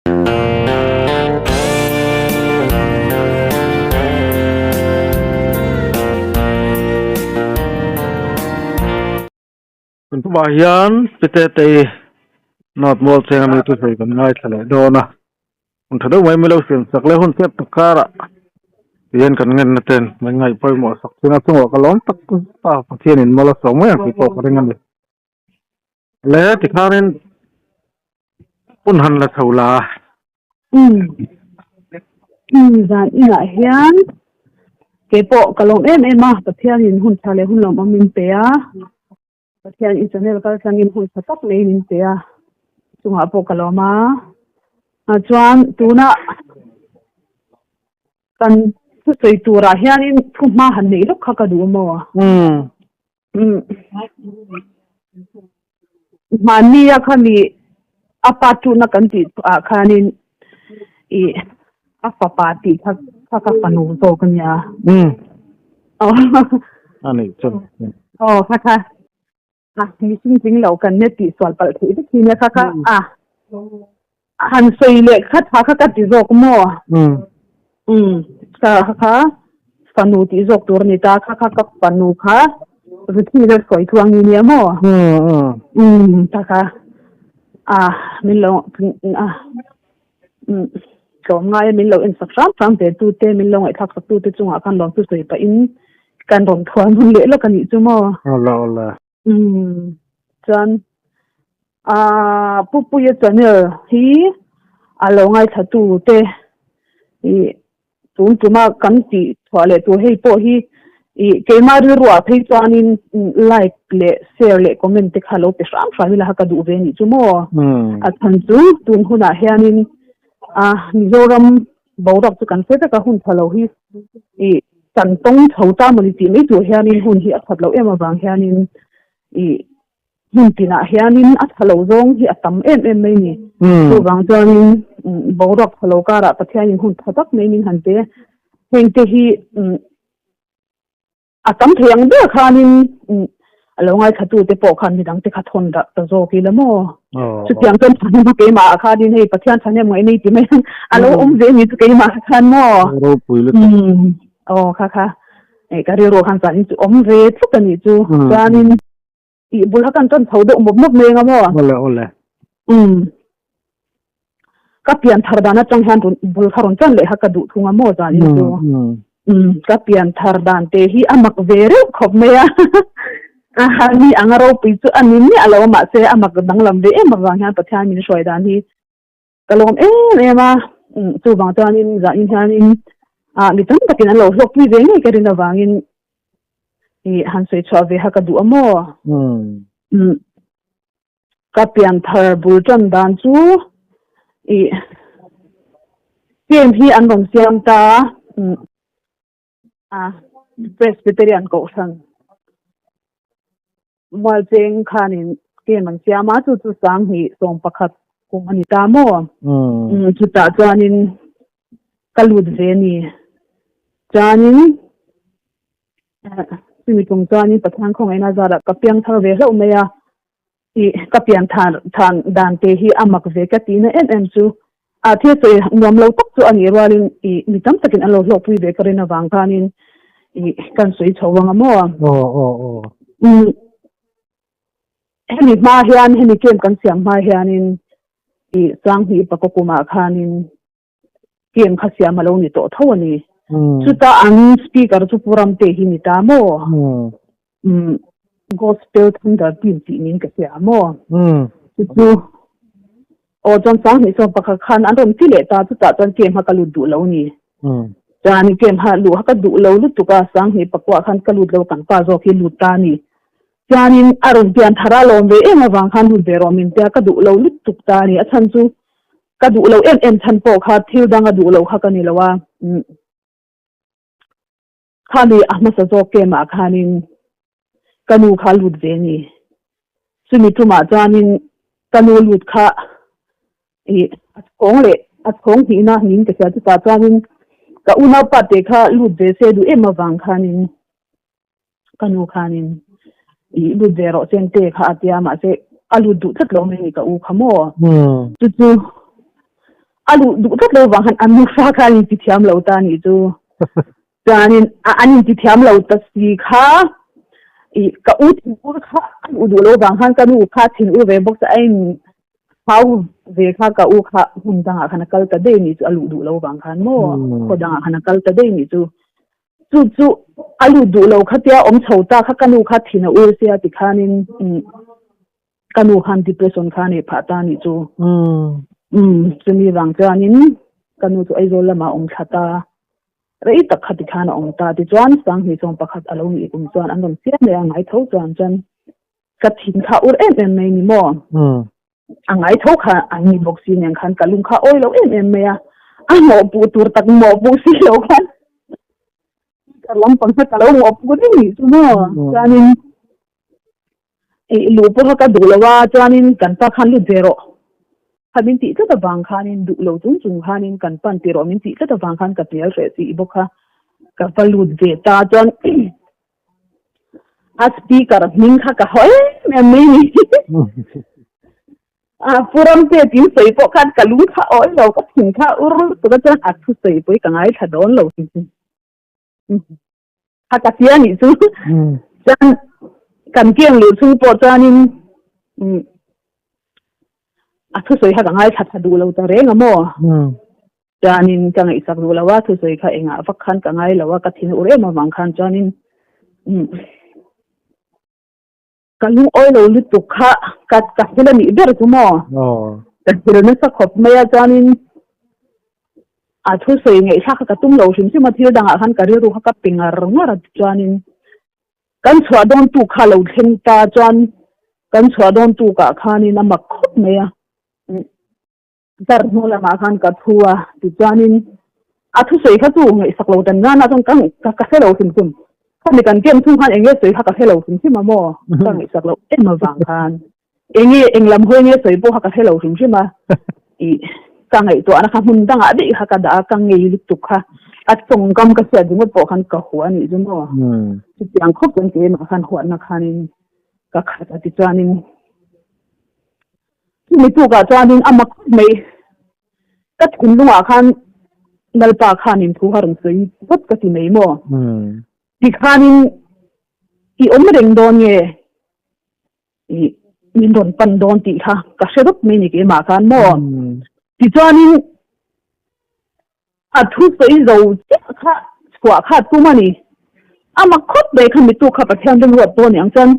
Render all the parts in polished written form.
Kan tumah hian Pitetei North Mual cheng ami thusawi kan ngaithla leh dawn a, hun tha deuh mai mai lo siam sak leh hun chep tak karah tihian kan ngenna ten min ngaih pawimawh sak thin a, chungah ka lawm tak zet a, Pathianin mal a sawm mai ang tih pawh ka ring a ni. Le tikhanin hun han la chho la. Umm zan inah hian keipawh ka lawm em em a, Pathianin hun tha leh hun lawmawm min pe a, Pathian i channel kal tlangin hun tha tak mai min pe a, chungah pawh ka lawm a, chuan tuna kan thusawi turah hianin thuhma han neih lawk kha ka duh maw? Mahnia khami a pa tuna kan tih ah khanin i a fapa tih kha kha ka fanu zawk a nia. A nih chu. Aw kha kha a mihring tling lo kan nia tih sual palh theih vek hi nia kha kha a han sawi leh kha tha kha ka ti zawk maw? Umm kha kha fanu tih zawk tur a ni ta kha kha ka fanu kha Ruthi la sawi tluang ni nia maw? Umm ta kha a min lo a umm tlawm ngai a min lo en sak hram hram ve tu te min lo ngaihthlak sak tu te chungah khan lawmthu sawi pahin kan rawn thuam hun leh lawk a nih chu maw? Awle awle. Umm chuan aaa Pu Puia channel hi a lo ngaithla tu te ih tun tuma kan tih chhuah leh tur hei pawh hi ih keimah rilruah phei chuanin like leh share leh comment te kha lo pe hram hram ila ka duh ve nih chu maw a chhan chu tun hunah hianin a Mizoram Boruak chu kan hre vek a, hun tha lo hi ih kan tawng chho ta mawni tih mai tur hianin hun hi a that loh em avang hianin ih hmun tinah hianin a tha lo zawng hi a tam em em mai ni. Chuvang chuanin boruak tha lo karah Pathianin hun tha tak mai min han pe. Hengte hi A tam thei ang ber khanin a lo ngaithlatute pawh khan midang te kha thawn dah ta zawk ila maw? Chutiang chuan thahnem a keimah ah khanin hei Pathian thahnem ngaih nei ti mai ang a lo awm ve ni chu keimah ah khan maw? Ropui lutuk. Aw kha kha ka rilru khan chuan in chu awm ve tlat a nih chu. Chuanin Tih bul kha kan tan chho deuh mawp mawp mai anga maw? Awle awle. Umm. Ka pian thar dan atang hian rawn bul kha rawn tan leh kha ka duh thung a maw zan in chu. Umm ka pian thar dan te hi a mak ve reuh khawp mai a. A ni anga ropui chu a ni miah lo a mahse a mak danglam ve em avang hian Pathian min hruai dan hi ka lawm em em a. Umm chuvang chuanin zan in hianin ah mi tam takin an lo hlawkpui ve ngei ka rin avangin I han sawi chhuah ve kha ka duh a maw? Umm ka pian thar bul tan dan chu i game hi an rawn siam ta a Presbyterian Kohhran Mualcheng khanin game an siam a chu chu 20 11 kum a ni ta maw? Umm chutah chuanin ka lut ve a ni. Chuanin chumi tum chuanin Pathian khawngaihna zarah ka piang thar ve hlauh mai a, ih ka pian than than dan te hi a mak ve ka tihna em em chu a thil sawi nuam lo tak chu a nih rualin ih mi tam takin an lo hlawhpui ve ka rin avang khanin ih kan sawi chho vang a maw? Aw aw aw. Umm hemi hma hian hemi camp kan siam hma hianin ih 2000 pakaw kumah khanin Game kha siam a lo ni tawh tho a ni. Chuta an speaker chu Pu Ramte hi ni ta maw? Gospel Thunder Team tih niin ka hria maw? Chu chu aw chuan 20 pakhat khan an rawn ti leh ta, chutah chuan game kha ka lut duh lo ni. Chuan game kha luh kha ka duh lo lutuk a, 2009 khan ka lut lo kan pa zawk hi lut ta a ni. Chuanin a rawn pian thar a lawm ve em avang khan lut ve rawh min tia ka duh lo lutuk ta a ni. A chhan chu Ka duh lo em em chhan pawh kha thil dang a duh loh kha ka ni lo a, khami a hmasa zawk kem ah khanin ka nu kha lut ve a ni. Chumi tumah chuanin ka nu lut kha ih a chhawng leh a chhawng hnihna niin ka hria chutah chuanin ka unaupa te kha lut ve se duh em avang khanin Ka nu khanin i lut ve rawh chen te kha a tia mahse a lut duh tlat lo mai ni ka u kha maw. Chu chu A luh duh tlat lo vang khan an nufa kha an inti thiam lo ta nih chu. Chuanin an inti thiam lo ta si kha i ka u thinur kha a luh duh lo vang khan ka nu kha thinur ve bawk a in hau ve kha ka u kha hmun dangah khan a kal ta daih nih chu a luh duh lo vang khan maw khaw dangah khan a kal ta daih nih chu. Chu chu a lut duh lo kha tia awm chho ta kha ka nu kha thin a ur sia tikhanin ka nu khan depression kha a neih phah ta a nih chu. Umm chumi vang chuanin ka nu chu Aizawl lamah a awm thla ta, rei tak kha tikhan a awm ta. Tichuan Sanghnih sawm pakhat a lo nih kum chuan an rawn siam leh a ngai tho chuan chuan ka thin kha a ur em em mai ni maw? A ngai tho kha an ni bawk si nen khan ka lung kha awi lo em em mai a, a mawhpuh tur tak mawhpuh si lo khan ka lampang kha ka lo mawhpuh reng nih chu maw? Chuanin Ih luh pawh kha ka duh lo a, chuanin kan pa khan lut ve rawh. Kha min tih tlat avang khanin duh lo chung chung khanin kan pan ti rawh min tih tlat avang khan ka hnial hreh tih bawk kha ka va lut ve ta. Chuan a speaker hming kha ka haw em em mai ni. A pu Ramte tin sawi pawh khan ka lung kha awi lo, ka thin kha ur lutuk a chuan a thusawi pawh hi ka ngaithla dawn lo. A ka tia nih chu chuan kan keng luh chung pawh chuanin a thusawi kha ka ngaithla tha duh lo ta reng a maw chuanin ka ngaihsak duh lo a thusawi kha engah vak khan ka ngai lo a ka thin ur em avang khan chuanin Ka lungawi lo lutuk kha ka ka thil a nih ber chu maw? Ka thil nasa khawp mai a chuanin a thusawi ngaihthlak kha ka tum lo hrim hrim a thil dangah khan ka rilru kha ka pe ngar ngar a chuanin kan chhuah dawn tu kha lo thleng ta chuan kan chhuah dawn tukah khanin a mak khawp mai a. Dar hnu lamah khan ka thu a, tichuanin a thusawi kha chu ngaihsak lo dan nana chuan ka ka hre lo hrim hrim. Khami kan kem thung khan enge sawi kha ka hre lo hrim hrim a maw? Ka ngaihsak loh em avang khan enge eng lam hawi nge sawi pawh kha ka hre lo hrim hrim a. Ih ka ngaihtuahna kha hmun dangah daih kha ka dah a, ka ngei lutuk kha a tawngkam ka hriat ringawt pawh khan ka hua a nih chu maw? Chutiang khawp chuan keimah khan huatna khanin ka khat a, tichuanin Chumi tukah chuanin a mak khawp mai. Ka thinlungah khan Lalpa khanin thu kha rawn sawi vawt ka ti mai maw? Tikhanin i awm reng dawn nge i min rawn pan dawn tih kha ka hre rawp mai ni keimah khan maw? Tichuanin a thu sawi zo chiah kha chhuah kha tum a ni. A mak khawp mai kha mitu kha Pathian rimruat pawh a ni ang chuan.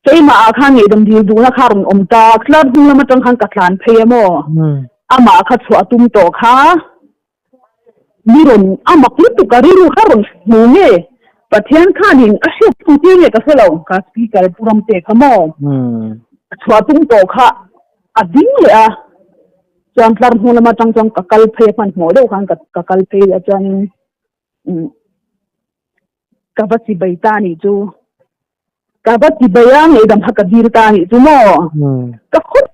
Keimah ah khan ngeihdam dil duhna kha rawn awm ta, tlar hnung lam atang khan ka tlan phei a maw? Amah kha chhuah a tum tawh kha mi rawn a mak lutuk a rilru kha rawn hmu nge Pathian khanin a hriat thung tir nge ka hre lo, ka speaker Pu Ramte kha maw chhuah tum tawh kha a ding leh a, chuan tlar hnung lam atang chuan ka kal phei a hmanhmawh deuh khan ka kal phei leh a chuanin Ka va chi bai ta nih chu. Ka va ti bai a, ngeihdam kha ka dil ta nih chu maw? Ka khawp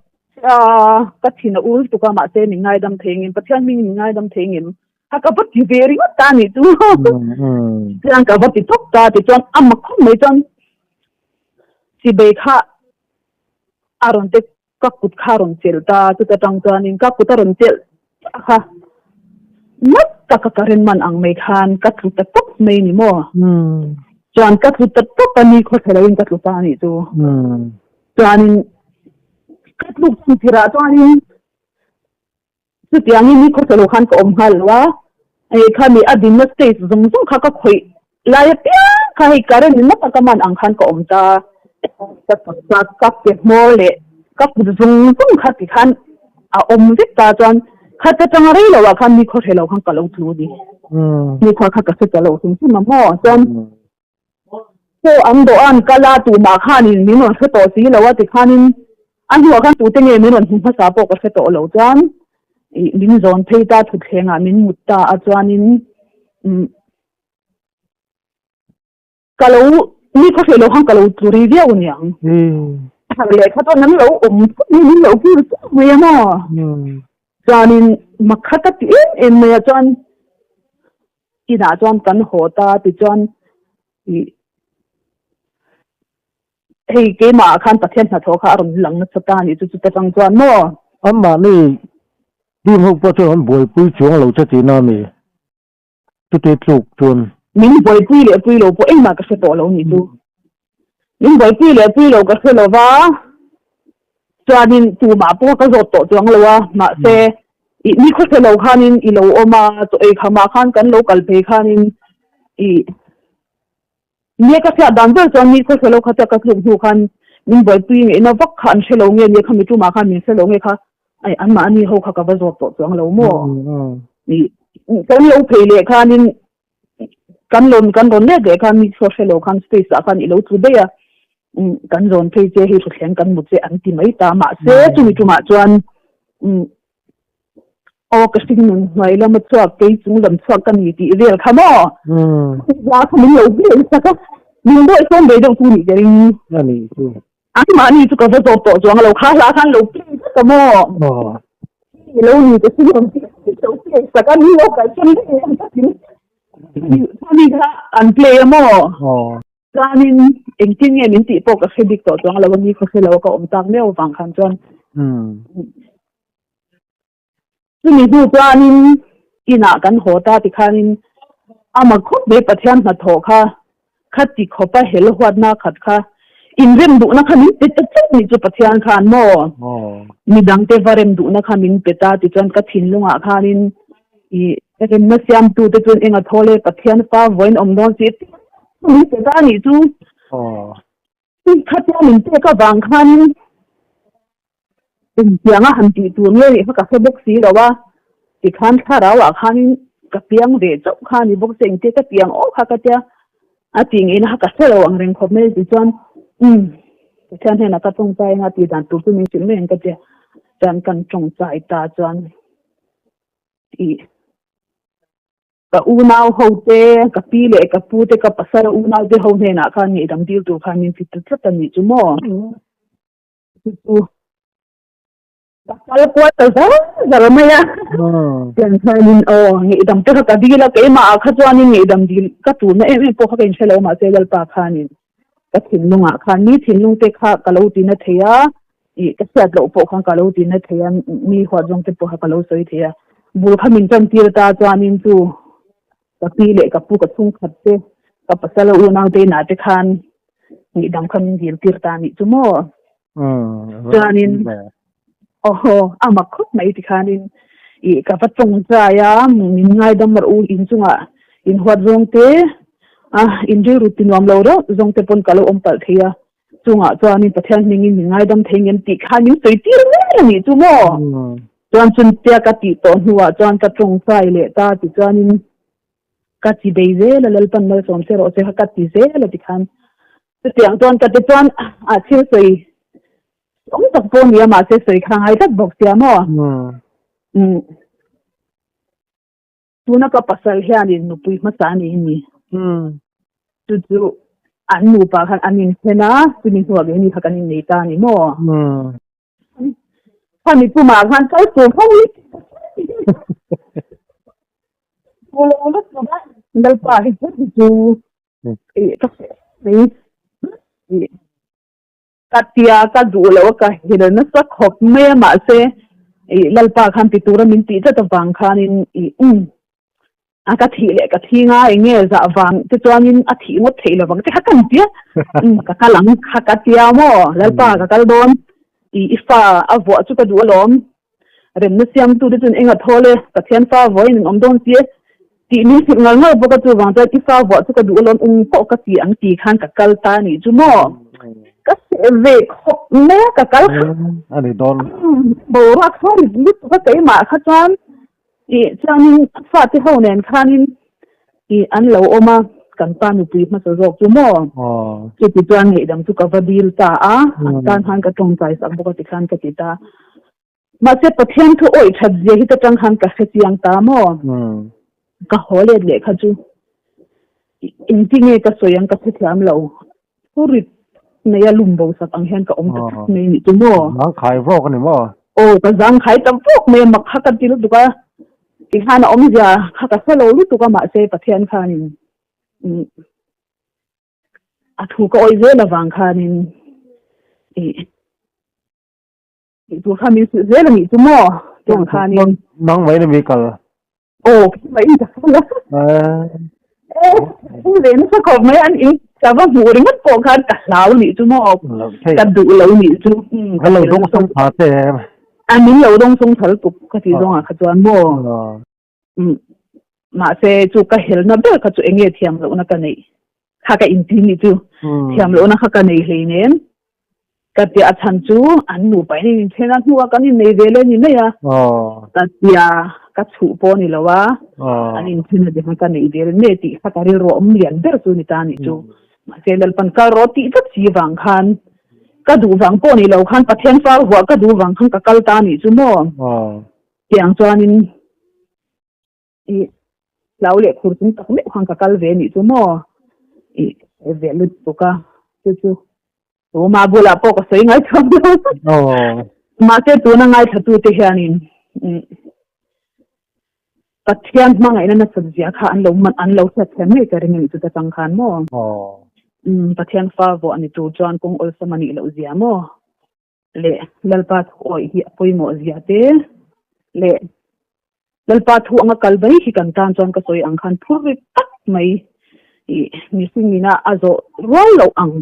a, ka thin a ul tuk a, mahse min ngaidam thei ngem, Pathian hmingin min ngaidam thei ngem, kha ka va ti ve ringawt ta nih chu. Chuan ka va ti tawp ta tichuan a mak khawp mai chuan chibai kha a rawn te Ka kut kha a rawn chelh ta, chuta tang chuanin ka kut a rawn chelh chiah kha nat taka ka rin man ang mai khan ka tlu ta tawp mai ni maw? Chuan ka tlu ta tawp a ni khawthla loin ka tlu ta a nih chu. Chuanin ka tluk chhan tirah chuanin Chutiangin ni khawsa lo khan ka awm nghal lo a, hei khami a dinna stage zawng zawng kha ka khawih lai apiang kha hei current ni nata ka man ang khan ka awm ta, ka taksa ka ke hmawr leh ka kut zawng zawng kha ti khan a awm vek ta chuan kha ta tanga rei lo ah khan ni khawhre lo khan ka lo tlu a ni, ni khua kha ka hre ta lo hrim hrim a maw chuan Chaw an dawh a an kal a, tumah khanin min rawn hre tawh si lo a tikhanin a hnuah khan tute nge min rawn hmu hmasa pawh ka hre tawh lo chuan ih min zawn phei ta thutthlengah min mut ta a chuanin umm ka lo mi khaw hreh lo khan ka lo tlu ri viau aniang. Thar leh kha chuan an lo awm thut mai min lo hur chiah mai a maw chuanin mak kha ka ti em em mai a chuan Inah chuan kan haw ta tichuan ih hei keimah ah khan Pathian hnathawh kha a rawn lang nasa ta a nih chu chuta tang chuan maw? Anmahni Team ho pawh chuan an buaipui chuang lo che tihna a mi? Chuti tluk chuan. Min buaipui leh pui lo pawh engmah ka hre tawh lo nih chu. Min buaipui leh pui lo ka hre lo va, chuanin tumah pawh ka zawt tawh chuang lo a, mahse i ni khaw hre lo khanin i lo awm a, chaw ei khamah khan kan lo kal phei khanin i nia ka hriat dan ber chuan ni khaw hre lo kha tia ka tluk hnu khan min buaipui ngaihna vak kha an hre lo nge nia khami tumah khan min hre lo nge kha ai anmahni ho kha ka va zawt tawh chuang lo maw? I kan lo phei leh khanin kan rawn kan rawn let leh khan mi chaw hre lo khan space ah khan i lo tlu daih a kan zawn phei che hei thuthleng kan mu che an ti mai ta mahse chumi tumah chuan aw ka hring nun hnuai lama chhuak kei chung lam chhuak ka ni tih vel kha maw za kha min lo vel sak a min dawih sawm ve deuh chu nih ka ring Anmahni chu ka va zawt tawh chuang lo, kha hla khan lo play vek a maw? Lo ni te chu lo play sak a, mi lo kalsan daih ang ka ti. Chuan kha an play a maw? Chuanin engtin nge min tih pawh ka hre bik tawh chuang lo a, ni khaw hre lo a ka awm tak miau avang khan chuan. Chumi hnu chuanin inah kan haw ta tikhanin ama khawp mai Pathian hnathawh kha kha ti khawpa hel huatna khat kha inrem duhna kha min pe ta tlat nih chu Pathian khan maw midangte va rem duhna kha min pe ta tichuan ka thinlungah khanin i remna siamtute chuan enga thawl e Pathian fa vawiin awm dawn si min pe ta nih chu. Khatia min pek avang khanin engtianga han tih tur nge nih kha ka hre bawk si lo a, tikhan thlarauah khanin ka piang ve chauh kha a ni bawk se engtia ka piang aw kha ka tia a tih ngei na kha ka hre lo ang reng khawp mai tichuan umm Pathian hnenah ka tawngtai anga tih dan tur chu min hrilh mai ang ka tia chuan kan tawngtai ta chuan ih. Ka unau ho te, ka pi leh ka pu te, ka pasal unau te ho hnenah khan ngaihdam dil tur khan min ti ta tlat a nih chu maw? Chu chu ka kal kual ta zar zar mai a. Tiang khanin aw ngaihdam te kha ka dil a, keimah ah kha chuanin ngaihdam dil ka turna em em pawh kha ka inhre lo mahse Lalpa khanin ka thinlungah khan mi thinlung te kha ka lo tina thei a, ih ka hriat loh pawh khan ka lo tina thei a, mi huat zawng te pawh kha ka lo sawi thei a, bul kha min tan tir ta chuanin chu ka pi leh ka pu ka chhungkhat te ka pasal a unau te inah te khan ngaihdam kha min dil tir ta anih chu maw? Chuanin awhaw a mak khawp mai tikhanin ih ka va tawngtai a min ngaidam rawh u inchungah inhuat zawng te a inrilru ti nuam lo reuh zawng te pawn ka lo awm palh thei a chungah chuanin Pathian hmingin min ngaidam thei ngem tih khan min sawi tir mek a nih chu maw? Chuan chuntia ka tih tawh hnuah chuan ka tawngtai leh ta tichuanin ka chi bei zel a Lalpan malsawm che rawh che kha ka ti zel a tikhan chutiang chuan ka ti chuan a thil sawi awm tak pawh a ni a mahse sawi kha ngai tlat bawk sia maw? Tuna ka pasal hianin nupui hmasa a ni ni. Chu chu an nupa khan an inhen a, chumi hnuah keini kha kan innei ta a ni maw? Khami pumah khan kal tur kha ni. Lalpa hi chu ka hre mai. Ka tia ka duh loh a ka hil nasa khawp mai a mahse ih Lalpa khan ti tura min tih tlat avang khanin ih umm a ka thih leh ka thi nga eng nge zah vang te chuanin a thih ngawt theih lovang te kha ka ni tia umm ka kal ang kha ka tia maw Lalpa ka kal dawn ih i fa a vuah chu ka duh alawm remna siamtu te chuan eng a thawl e Pathian fa vawiin an awm dawn si e tih min hrilh ngal ngal bawk a chuvang chuan i fa vuah chu ka duh alawm eng pawh ka ti ang ti khan ka kal ta a nih chu maw ka seh ve khawp mai a ka kal kha a ni dawn boruak kha rit lutuk a keimah kha chuan ih chuanin a fate ho nen khanin ih an lo awm a kan pa nupui hmasa zawk chu maw chuti chuan ngaihdam chu ka va dil ta a an tan khan ka tawngtai sak bawk a tikhan ka ti ta. Mahse Pathian thu awih that zia hi ta tang khan ka hre chiang ta maw? Ka haw let leh kha chu engti nge ka sawi ang ka hre thiam lo. Thu rit nei a lum bo sak ang hian ka awm ta tlat mai nih chu maw? Zangkhai vawk a ni maw? Aw ka zangkhai ta vawk mai a mak kha ka ti lutuk a, tikhan a awmzia kha ka hre lo lutuk a mahse Pathian khanin a thu ka awih zel avang khanin ih Tih tur kha min hrilh zel a nih chu maw? Tiang khanin. Nang mai na mi kal. Aw keimah in ka kal a. Eh ve nasa khawp mai an in ka va hmuh ringawt pawh khan ka hlau nih chu maw ka duh lo nih chu. Ka lo dawng sung tha che em. A min lo dawng sung thal tuk ka ti zawng ah kha chuan maw. Mahse chu ka helna ber kha chu enge thiam lohna ka neih kha ka inti nih chu thiam lohna kha ka nei hleinem. Ka tia a chhan chu an nupa in an inthen a hnuah kan innei ve le ni mai a. Ka tia ka chhuh pawh ni lo a, an inthen a ding a ka neih ve le nge tih kha ka rilru a awm lian ber chu ni ta nih chu. Mahse Lalpan kal rawh tih vek si vang khan ka duh vang pawh ni lo khan Pathian far huah ka duh vang khan ka kal ta nih chu maw. Tiang chuanin I hlau leh khur chung tak meuh khan ka kal ve nih chu maw? I ve lutuk a, chu chu tuma bulah pawh ka sawi ngai chuang lo. Mahse tuna ngaithlatute hianin Pathian hmangaihna nasat zia kha an lo man an lo hriat thiam ngei ka ring a nih chu ta chang khan maw? Pathian fa vuah ni tur chuan kawng awlsam a nih loh zia maw? Leh Lalpa thu awih hi a pawimawh zia te leh Lalpa thu anga kal mai hi kan tan chuan ka sawi ang khan phur ri tak mai i mihring ina a zawh rual loh ang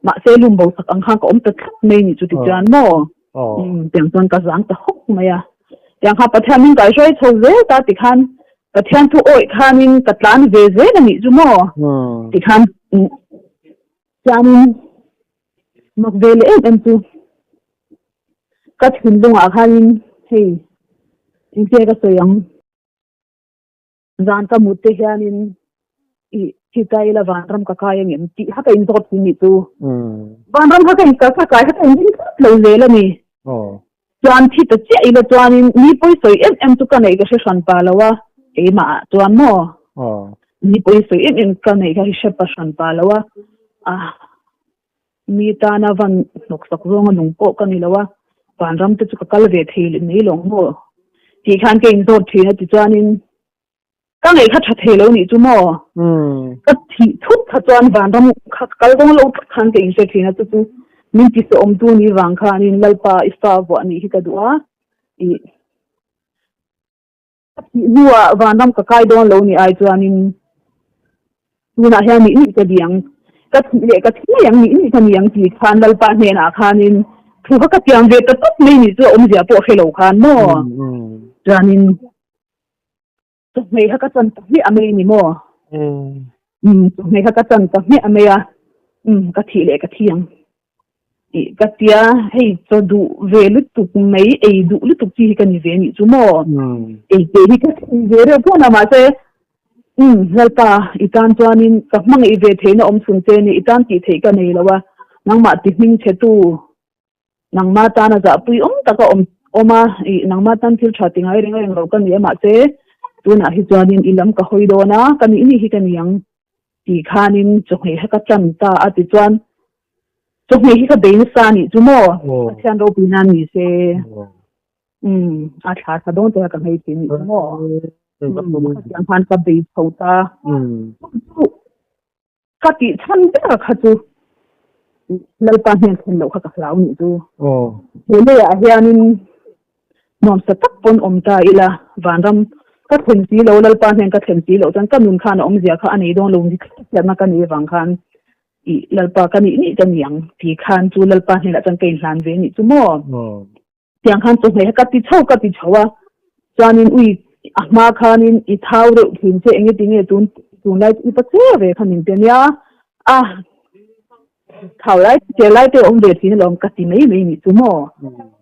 mahse lum bo sak ang khan ka awm ta tlat mai ni chu tichuan maw tiang chuan ka zang ta hawk mai a tiang kha Pathian min kaihruai chho zel ta tikhan Pathian thu awih khanin ka tlan ve zel a nih chu maw tikhan chuanin Mak ve leh em em chu ka thinlungah khanin hei engtia ka sawi ang zan ka mut te hianin i thi ta ila vanram ka kai angem tih kha ka inzawt thin nih chu vanram kha ka in ka kai kha ka inring tlat lo zel a ni chuan thi ta chiah ila chuanin mi pawi sawi em em chu ka neih ka hre hran pa lo a keimah ah chuan maw mi pawi sawi em em ka neih kha hi hre pa hran pa lo a ah Mi tana van hnawksak zawnga nung pawh ka ni lo a, vanram te chu ka kal ve thei leh mai lawng maw? Tih khan ka inzawt thin a tichuanin ka ngaih kha tha thei lo nih chu maw? Ka thih thut kha chuan vanram kha ka kal dawn lo tlat khan ka inhre thin a, chu chu min tisawmtu ni vang khanin Lalpa i fa vuah nih hi ka duh a, ih Ka thih hnuah vanram ka kai dawn lo ni ai chuanin tunah hian nih nih ka di ang, ka thih leh ka thi mai ang nih nih ka ni ang tih khan Lalpa hnenah khanin thu kha ka tiam ve ta tawp mai nih chu a awmzia pawh hre lo khan maw? Chuanin chawhmeh kha ka chan ta hmiah mai ni maw? Chawhmeh kha ka chan ta hmiah mai a, ka thih leh ka thi ang. Tih ka tia, hei chaw duh ve lutuk mai, ei duh lutuk chi hi ka ni ve anih chu maw? Ei te hi ka thei ve reuh pawh na mahse, umm Lalpa i tan chuanin ka hmangaih ve theihna awm chhun che nia, i tan tih theih ka nei lo a, nangmah ti hming che tu, nangma tana zahpui awm taka awm awm a, ih nangma tan thil tha ti ngai reng reng lo ka ni a mahse, tunah hi chuanin i lam ka hawi dawn a, ka nih nih hi ka ni ang tih khanin chawhmeh kha ka chan ta a tichuan Chawhmeh hi ka bei nasa a nih chu maw? Pathian ropui nan ni se. Umm a thla tha dawn te kha ka hmei thin nih chu maw? Umm khatiang khan ka bei chho ta. Chu ka tih chhan ber kha chu Lalpa hnen thlen loh kha ka hlau nih chu. He leiah hianin nuamsa tak pawn awm ta ila vanram ka thlen si lo Lalpa hnen ka thlen si loh chuan ka nun khan a awmzia kha a nei dawn lo ni hriatna ka nei avang khan Ih, Lalpa ka nih nih ka ni ang ti khan chu Lalpa hnenah chuan ka inhlan ve nih chu maw? Tiang khan chawhmeh kha ka ti chho ka ti chho a, chuanin ui a hma khanin i thau reuh thin che enge tinge tun tunlai chu i pa che ve kha min pe nia a, thau lai che lai te awm ve thin alawm ka ti mai mai nih chu maw?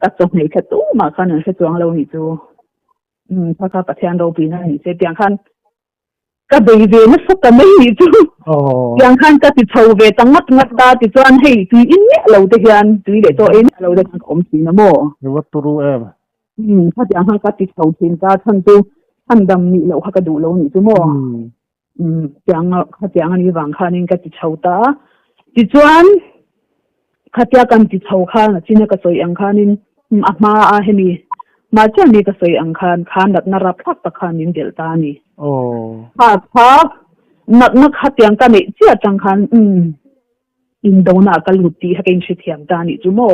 Ka chawhmeh kha tumah khan an hre chuang lo nih chu. Umm kha kha Pathian ropuina a nih che tiang khan Ka bei ve nasa ta mai nih chu. Tiang khan ka ti chho ve ta ngat ngat ta tichuan hei tui in miah lo te hian tui leh chaw ei miah lo te khan ka awm thin a maw? Ringawt turu em? Umm khatiang khan ka ti chho thin ta chhan chu chhandam nih loh kha ka duh lo nih chu maw? Umm tiang khatiang a nih vang khanin ka ti chho ta a. Tichuan Khatia kan ti chho khan a china ka sawi ang khanin a hma a hemi hma chiah mi ka sawi ang khan kha natna rapthlak tak khan min delh ta a ni. Kha kha natna khatiang ka neih chiah atang khan umm indona ah ka lut tih kha ka inhrethiam ta a nih chu maw?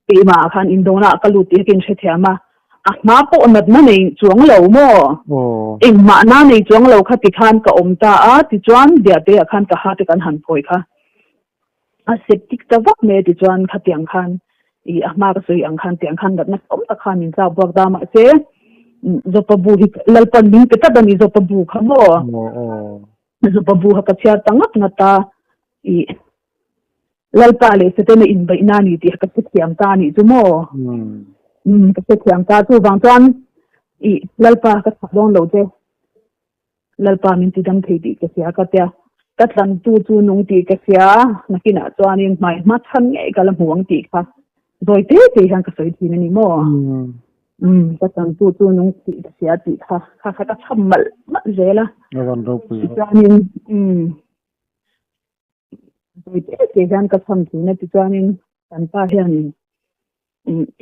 Keimah ah khan indona ah ka lut tih kha ka inhrethiam a. a hma pawh natna nei chuang lo maw? Engmah na nei chuang lo kha tikhan ka awm ta a, tichuan Biate ah khan ka ha te kan han phawi kha a septic ta vak mai a tichuan khatiang khan i a hma ka sawi ang khan tiang khan natna awm tak khan min tlak buak ta mahse Zopa bu hi Lalpan min pe tlat a ni Zopa bu kha maw? Zopa bu kha ka chhiar ta ngat ngat a i Lalpa leh Setana inbeihna a ni tih ka hrethiam ta a nih chu maw? Umm, ka hrethiam ta. Chuvang chuan i Lalpa ka chhah dawn lo che. Lalpa min tidam thei tih ka hria ka tia. Ka tlantu chu nung tih ka hria. Nakinah chuanin hmai hma chhan ngei ka la hmu ang tih kha zawi te te hian ka sawi thin a ni maw? Umm, ka tlantu chu nung tih ka hria tih kha kha kha ka chham malh malh zel a. Tichuanin, umm. Zawi te te hian ka chham thin a tichuanin kan pa hianin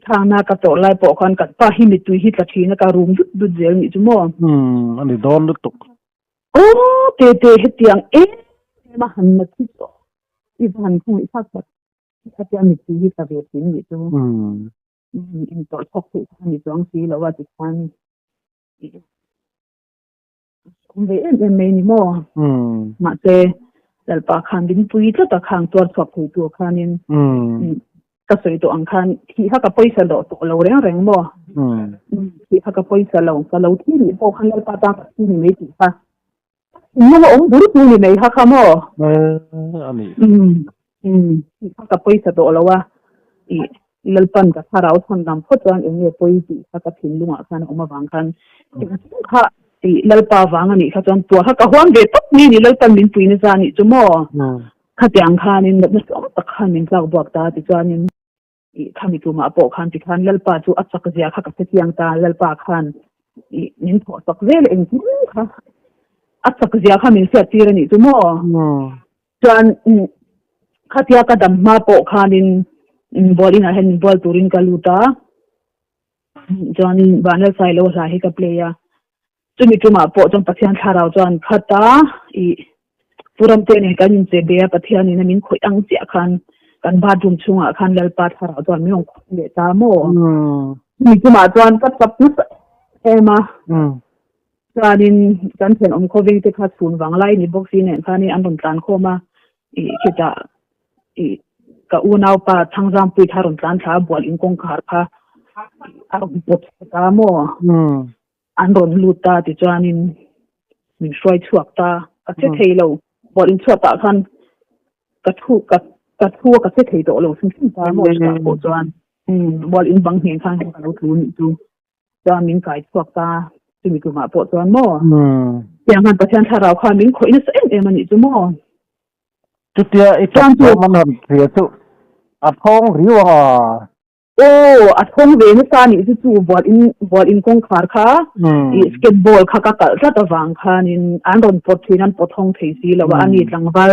thangna ka tawrh lai pawh khan kan pa hi mittui hi tla thin a ka rum dut dut zel nih chu maw. Umm a ni dawn lutuk. Aw te te hetiang em em a han na thi tawh i va han khawngih fak tak khatia mittui hi tla ve thin nih chu. Umm. Intawrh chhawk theih kha a ni chuang si lo a tikhan. Awm ve em em mai ni maw? Mahse, Lalpa khan min pui tlat a, khang tuar chhuak thei tur khanin ka sawi tawh ang khan thih kha ka pawisa lo tawh lo reng reng maw? Thih kha ka pawisa lo, ka lo thi nih pawh khan Lalpa tan ka thi ni mai tih kha thinlung a awm bur tu ni mai kha kha maw? Thih kha ka pawisa tawh lo a, ih Lalpan ka thlarau chhan dang phawt chuan eng nge pawi tih kha ka thinlungah khan a awm avang khan engkim kha tih Lalpa vang a nih kha chuan tuah kha ka huam ve tawp ni ni Lalpan min pui nasa a nih chu maw? Khatiang khanin natna hlawm tak khan min tlak buak ta tichuanin ih khami tumah pawh khan tikhan Lalpa chu a chak zia kha ka hre chiang ta Lalpa khan ih min thawh chak zel engkim kha a chak zia kha min hriat tir a nih chu maw? Chuan khatia ka dam hma pawh khanin ball inah hian min bual turin ka lut a, chuanin Vanlalsai lo hla hi ka play a, chumi tumah pawh chuan Pathian thlarau chuan khata ih Pu Ramte nen kan inche be a, Pathianin a min khawih ang chiah khan kan bathroom chhungah khan Lalpa thlarau chuan min rawn khawih leh ta maw? Chumi tumah chuan ka chap nasa em a. Chuanin kan thenawm khawveng te kha chhun vang lai ni bawk si nen khanin an rawn tlan khawm a, ih khitah ih ka unaupa Thangzangpui kha a rawn tlan thla a, bual in kawngkhar kha a rawn pawt chhe ta maw? An rawn lut ta tichuanin min hruai chhuak ta, ka che thei lo, bual in chhuatah khan ka thu ka ka thu a ka che thei tawh lo hrim hrim ta maw chutah pawh chuan bual in bang ngheng khan ka lo tlu nih chu. Chuan min kai chhuak ta, chumi tumah pawh chuan maw? Tiang khan Pathian thlarau khan min khawih nasa em em a nih chu maw? Chutia i Chuan chu. Chawm an han hria chu a thawng riau ang a. Aw, a thawng ve nasa a nih chu chu bual in bual in kawngkhar kha i skateball kha ka kalh tlat avang khanin an rawn pawt thin an pawt hawng thei si lo a, ani tlangval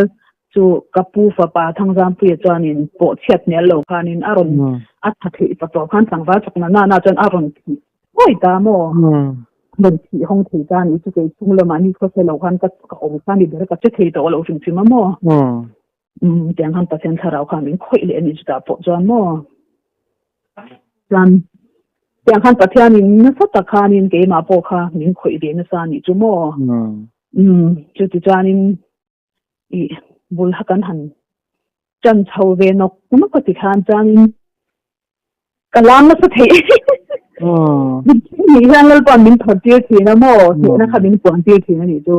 Chu ka pu fapa Thangzampuia chuanin pawh chhiat hmel lo khanin a rawn a tha theih pa tawh khan tlangval chakna nana chuan a rawn thih thuai ta maw? Rawn thih hawng thei ta ni chu kei chhung lamah ni khawse lo khan ka ka awm kha ni ber ka che thei tawh lo hrim hrim a maw? Umm tiang khan Pathian thlarau khan min khawih leh a ni chutah pawh chuan maw? Chuan tiang khan Pathianin nasa tak khanin keimah pawh kha min khawih ve nasa a nih chu maw? Umm chuti chuanin ih bul kha kan han chan chho ve nawk nawk a ti khan chuanin ka lam nasa theih ni hian Lalpa'n min thawt tir thin a maw hnehna kha min puan tir thin a nih chu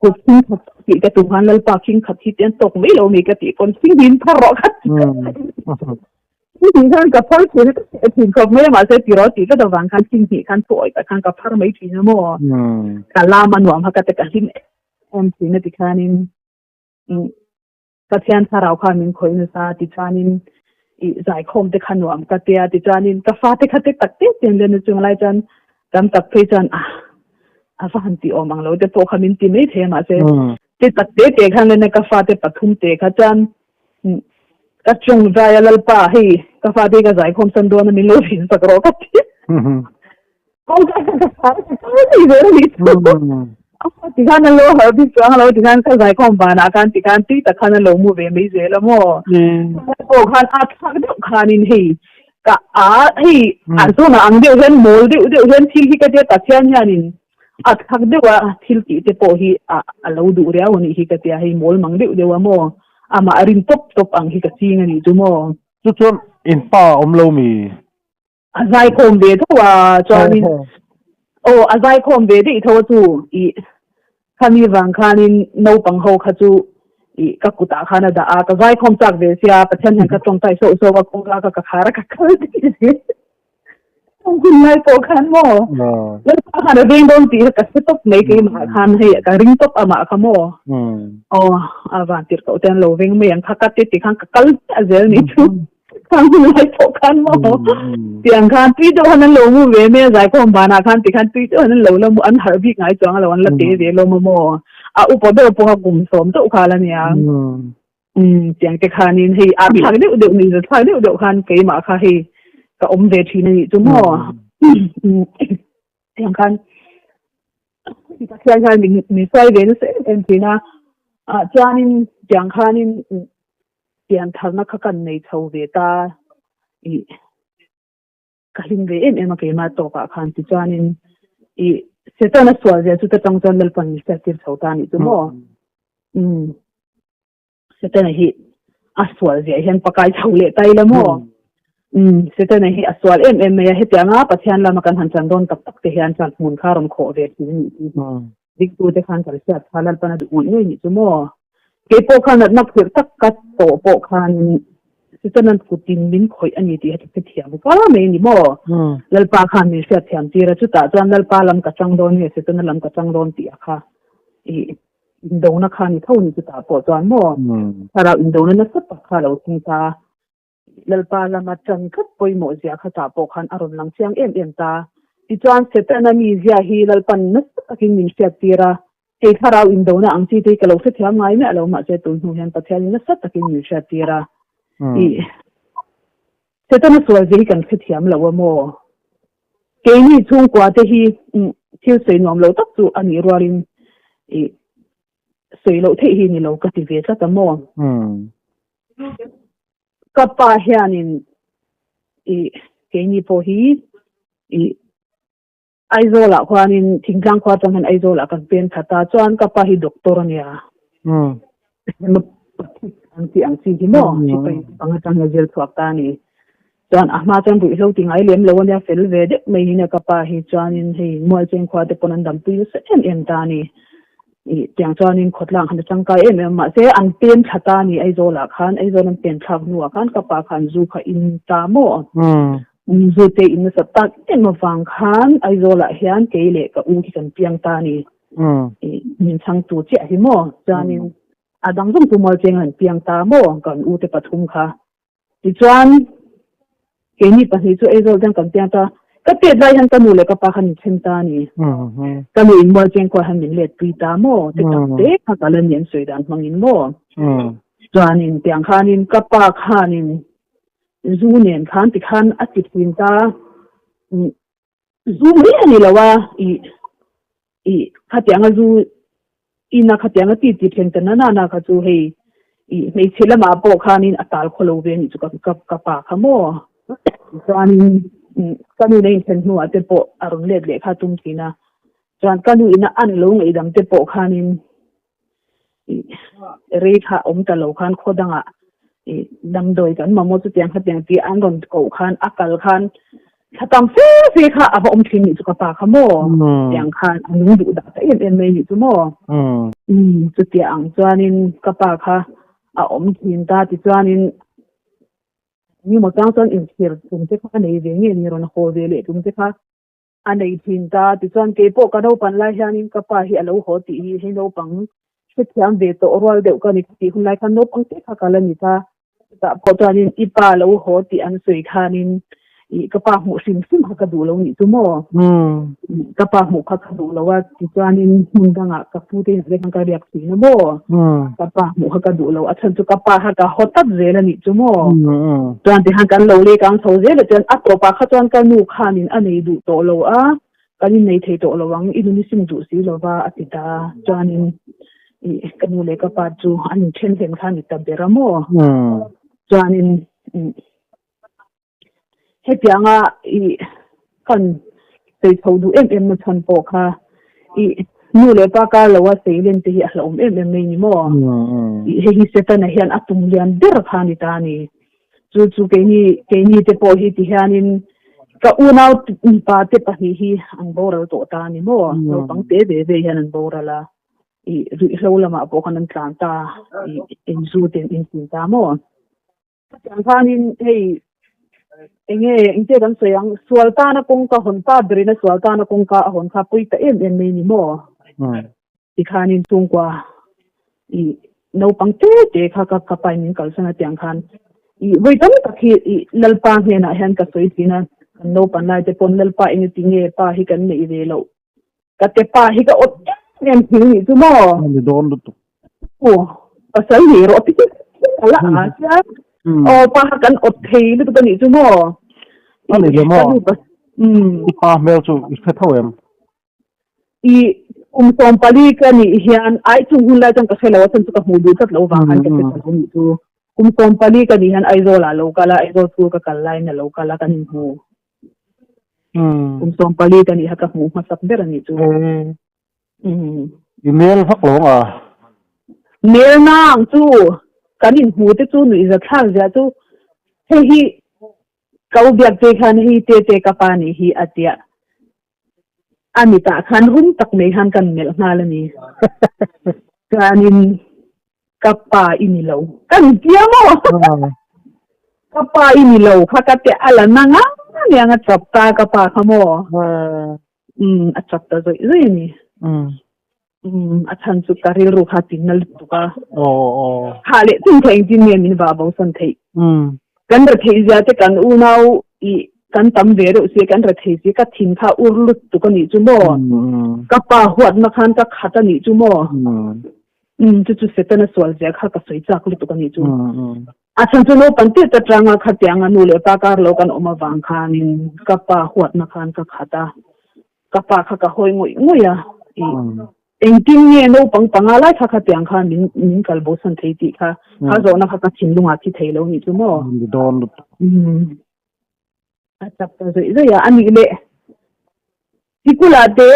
kut khing khat tih ka tum khan Lalpa khing khat hi te an tawk mai lo mi ka tih pawn khing hin phar rawh kha Thing khan ka phar thin a ka cheh thin khawp mai a mahse tiraw tih ka dawh vang khan thing hnih khan thuawi tak khan ka phar mai thin a maw ka lam a nuam kha ka te ka hlim em em thin a tikhanin Pathian thlarau khan min khawih nasa tichuanin ih zaikhawm te kha nuam ka tia tichuanin ka fate kha te tak te ten len a chung lai chuan tam tak phei chuan ah a va han tih awm ang lo te pawh kha min ti mai thei a mahse te tak te te khan len a ka fate pathum te kha chuan Ka chung zai a Lalpa, hei ka fate hi ka zaikhawm san dawn a min lo zin sak rawh ka ti. Kawngka kha ka khar ka kal thei zel a nih chu. A tikhan an lo harh bik chuang lo tikhan ka zaikhawm vanah khan tikhan tui tak khan an lo mu ve mai zel a maw. Pawh khan a thlak deuh khanin hei. Ka a hei a zawn ah ang deuh hian mawl deuh deuh hian thil hi ka tia Pathian hianin a thlak deuh a thil tih te pawh hi a a lo duh riau a nih hi ka tia hei mawl mang deuh deuh a maw amah a rin tawp tawp ang hi ka ching a nih chu maw. Chu chuan in pa a awm lo mi? A zaikhawm ve tho a chuanin aw a zaikhawm ve daih tho a chu ih Khami vang khanin naupang ho kha chu ih ka kutah khan a dah a, ka zaikhawm chak ve sia, Pathian hian ka tawngtai sauh sauh a, kawngka kha ka khar a ka kal daih zel. Chung hun lai pawh khan maw Lalpa khan a veng dawn tih kha ka hre tawp mai keimah khan hei ka ring tawp amah kha maw. Aw a van tirh koh te an lo veng mai ang kha ka ti ti khan ka kal hmiah zel nih chu. Khang hun lai pawh khan maw tiang khan tui deuh han an lo mu ve mai a zaikhawm vanah khan tikhan tui deuh han an lo la mu an harh bik ngai chuang a lo an la te ve lawm a maw a upa ber pawh kha kum sawm chauh kha la nia um tiang te khanin hei a thlak deuh deuh ni thlak deuh deuh khan keimah kha hei ka awm ve thin a nih chu maw tiang khan Pathian khan min min hruai ve nasa em em thin a ah chuanin tiang khanin Pian tharna kha kan nei chho ve ta ih ka hlim ve em em a keimah tawkah khan tichuanin ih Setana sual zia chu ta tang chuan Lalpan min hriat tir chho ta anih chu maw umm Setana hi a sual zia hian pakai chho leh ta ila maw umm Setana hi a sual em em mai a hetianga Pathian lama kan han chan dawn tak tak te hian chuan hmun kha rawn khawh ve thin anih chu. Diktu te khan kan hriat kha Lalpan a duh ngawih ngawih nih chu maw? Kei pawh khan natna phirh tak ka tawh pawh khan Sitanan kutin min khawih a ni tih heti thiam kar mai a ni maw? Lalpa khan min hriat thiam tir a, chutah chuan Lalpa lam ka chang dawn nge Sitana lam ka chang dawn tih a kha i indona kha ni tho ni chutah pawh chuan maw? Thlarau indona nasa tak kha a lo thleng ta. Lalpa lama ṭan tlat pawimawh zia kha tah pawh khan a rawn lang chiang em em ta. Tichuan, Setana mi zia hi Lalpan nasa takin min hriattir a, hei thlarau indona ang chi te hi ka lo hrethiam ngai miah lo, mahse tun hnu hian Pathianin nasa takin min hriattir a. Ih, Setana sual zia hi kan hrethiam lo a maw? Keini chhungkua te hi thil sawi nuam lo tak chu a nih rualin ih, sawi loh theih hi ni lo ka ti ve tlat a maw? Ka pa hianin i keini pawh hi i Aizawlah khuanin thingtlang khua atang hian Aizawlah kan pen khat a, chuan ka pa hi doctor a nia. An tih ang chi hi maw sipai pang atang hian zir chhuak ta a ni. Chuan a hma chuan ruihhlo ti ngai lem lo a nia, fel ve deuh mai hi nia ka pa hi chuanin hei Mualcheng khua te pawn an dampui nasa em em ta a ni. Ih tiang chuanin khawtlang khan a tangkai em em a, mahse an pem thla ta a ni Aizawlah khan, Aizawl an pem thlak hnuah khan ka pa khan zu kha in ta maw? Zu te in nasa tak em avang khan Aizawlah hian kei leh ka u hi kan piang ta a ni. Ih min chhangtu chiah hi maw? Chuanin a dang zawng chu Mualcheng an piang ta maw kan u te pathum kha. Tichuan, keini pahnih chu Aizawl hian kan piang ta. Ka tet lai hian ka nu leh ka pa khan min then ta a ni. Ka nu in Mualcheng khuah hian min let pui ta maw? Ti tak te kha ka la ni an sawi dan hmangin maw? Chuanin tiang khanin ka pa khanin zu nen khan tikhan a ti thin ta. Zu mai a ni lo a, ih ih khatianga zu ina khatianga ti ti then ta na na na kha chu hei ih hmeichhe lamah pawh khanin a tal khaw lo ve anih chu ka ka ka pa kha maw. Chuanin ka nu nen inthen hnuah te pawh a rawn let leh kha tum thin a, chuan ka nu ina an lo ngaihdam te pawh khanin ih rei kha awm ta lo khan khaw dangah ih damdawi kan mamawh chutiang khatiang tih an rawn koh khan a kal khan thla tam fe fe kha a va awm thin nih chu ka pa kha maw tiang khan a nung duh dah ta em em mai nih chu maw umm chutiang ang chuanin ka pa kha a awm thin ta tichuanin engemaw chang chuan inchhir tum te kha a nei ve nge ni rawn haw ve leh tum te kha. A nei thin ta. Tichuan keipawh ka naupang lai hianin ka pa hi a lo haw tih hi hei naupang hrethiam ve tawh rual deuh ka ni tih hun lai khan naupang te kha ka la ni ta. Chutah pawh chuanin i pa lo haw tih an sawi khanin ih ka pa hmuh hrim hrim kha ka duh lo nih chu maw? Ka pa hmuh kha ka duh lo a tichuanin hmun dangah ka pu te inah te khan ka riak thin a maw? Ka pa hmuh kha ka duh lo a chhan chu ka pa kha ka haw tlat zel a nih chu maw? Chuan tikhan kan lo lei kang chho zel a chuan a tawpah kha chuan ka nu khanin a nei duh tawh lo a, kan innei thei tawh lo ang, i nun i sim duh si lo va a ti ta. Chuanin ih ka nu leh ka pa chu an inthen hlen kha a ni ta ber a maw? Chuanin ih. Hetianga i kan sawi chho duh em em na chhan pawh kha i nu leh pa kar loa sei len te hi a hlauhawm em em mai ni maw? I hei hi Setana hian a tum lian ber kha a ni ta a ni. Chu chu keini keini te pawh hi ti hianin ka unau mipa te pahnih hi an boral tawh ta a ni maw? Naupang te ve ve hian an boral a, i ruihhlo lamah pawh khan an tlan ta, i inzu te an insin ta maw? Chutiang khanin hei enge engte kan sawi ang sual tana kawngka hawn pa berina sual tana kawngka a hawn kha pawi ta em em mai ni maw? Tikhanin chhungkua i naupang te te kha ka ka pain min kalsan a tiang khan i vawi tam tak hi i Lalpa hnenah hian ka sawi thin a, kan naupan lai te pawn Lalpa engati nge pa hi kan neih ve loh Ka te pa hi ka awt em em thing nih chu maw? Ni dawn lutuk. Aw, pasal ni rawh ti ka la a sia. Aw, pa kha kan awt thei lutuk a nih chu maw? A ni le maw? I pa hmel chu i hre tho em? I kum 14 ka nih hian ai chung hun lai chuan ka hre lo a, chhan chu ka hmuh duh tlat lo vang khan ka hre ta lo nih chu. Kum 14 ka nih hian Aizawl ah lo kal a, Aizawl school ka kal laiin a lo kal a, kan inhmu. Kum 14 ka nih kha ka hmuh hmasak ber a nih chu. I mel vak lo ang a? Mel nang chu kan inhmu te chu nuihza thlak zia chu hei hi ka u biak che khan hei te te ka pa nih hi a tia. A mitah khan rum tak mai khan kan melh nghal a ni. Chuanin ka pa i ni lo. Kan tia maw? Ka pa i ni lo kha ka te a la na ngang aniang a chap ta ka pa kha maw? Umm a chap ta zawih zawih a ni. Umm a chhan chu ka rilru kha a tinna lutuk a. Kha leh chung kha engtin nge min vah bosan theih? Kan rethei zia te kan unau i kan tam ve reuh si, kan rethei si, ka thin kha ur lutuk a nih chu maw? Ka pa huatna khan ka khat a nih chu maw? Umm chu chu Setana sual zia kha ka sawi chak lutuk a nih chu. A chhan chu naupang tirh atanga khatianga nu leh pa kar lo kan awm avang khanin ka pa huatna khan ka khat a, ka pa kha ka hawi ngawih ngawih a, i Engtin nge naupang panga lai kha khatiang khan min min kal bosan thei tih kha kha zawhna kha ka thinlungah thi thei lo nih chu maw? Ni dawn lutuk. Umm. A chak ta zawih zawih a, a nih leh sikula te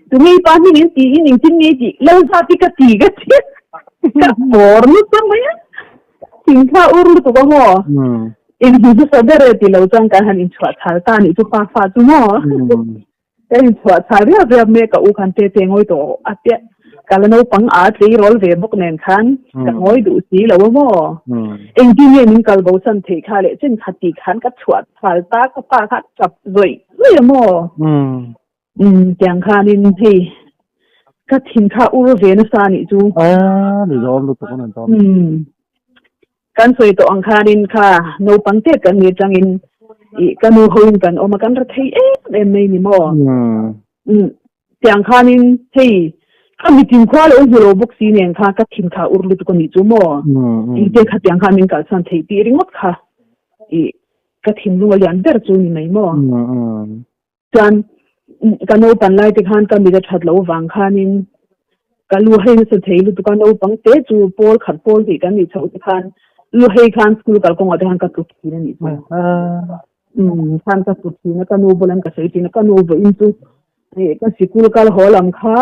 tunge i pa hming in ti in engtin nge i tih Lalzat i ka ti ka ti ka bawr nasa mai a, thingthla ur lutuk a maw? Inhmu hmasa ber e ti lo chuan kan han inchhuah chhal ta nih chu pa fa chu maw? Ka inchhuah chhal riap riap mai a, ka u khan te te ngawi tawh a tia, ka la naupang a tleirawl ve bawk nen khan ka ngawi duh si lo a maw? Engtin nge min kal bosan theih kha leh chen kha tih khan ka chhuah chhal ta, ka pa kha a chap zawih zawih a maw? Umm tiang khanin hei ka thin kha ur ve nasa a nih chu. A ni dawn lutuk a ni dawn. Umm Kan sawi tawh ang khanin kha naupang tet kan ni atangin ih ka nu hoin kan awm a, kan ra thei em em mai ni maw? Umm tiang khanin hei ka mitin khua lo hmu lo bawk si nen kha ka thin kha ur lutuk a nih chu maw? Engte kha tiang khan min kalchhuan theih tih ringawt kha ih ka thinlung a lian ber chu ni mai maw? Chuan ka naupan lai te khan ka mit a that loh vang khanin ka lu hei nasa thei lutuk a, naupang te chu pawl khat pawl tih kan nih chhoh te khan lu hei khan school kalkawngah te khan ka tlu thin a nih chu. Umm khan ka tlu thin a, ka nu bulan ka sawi thin a, ka nu vawiin chu ka sikul kal haw lam kha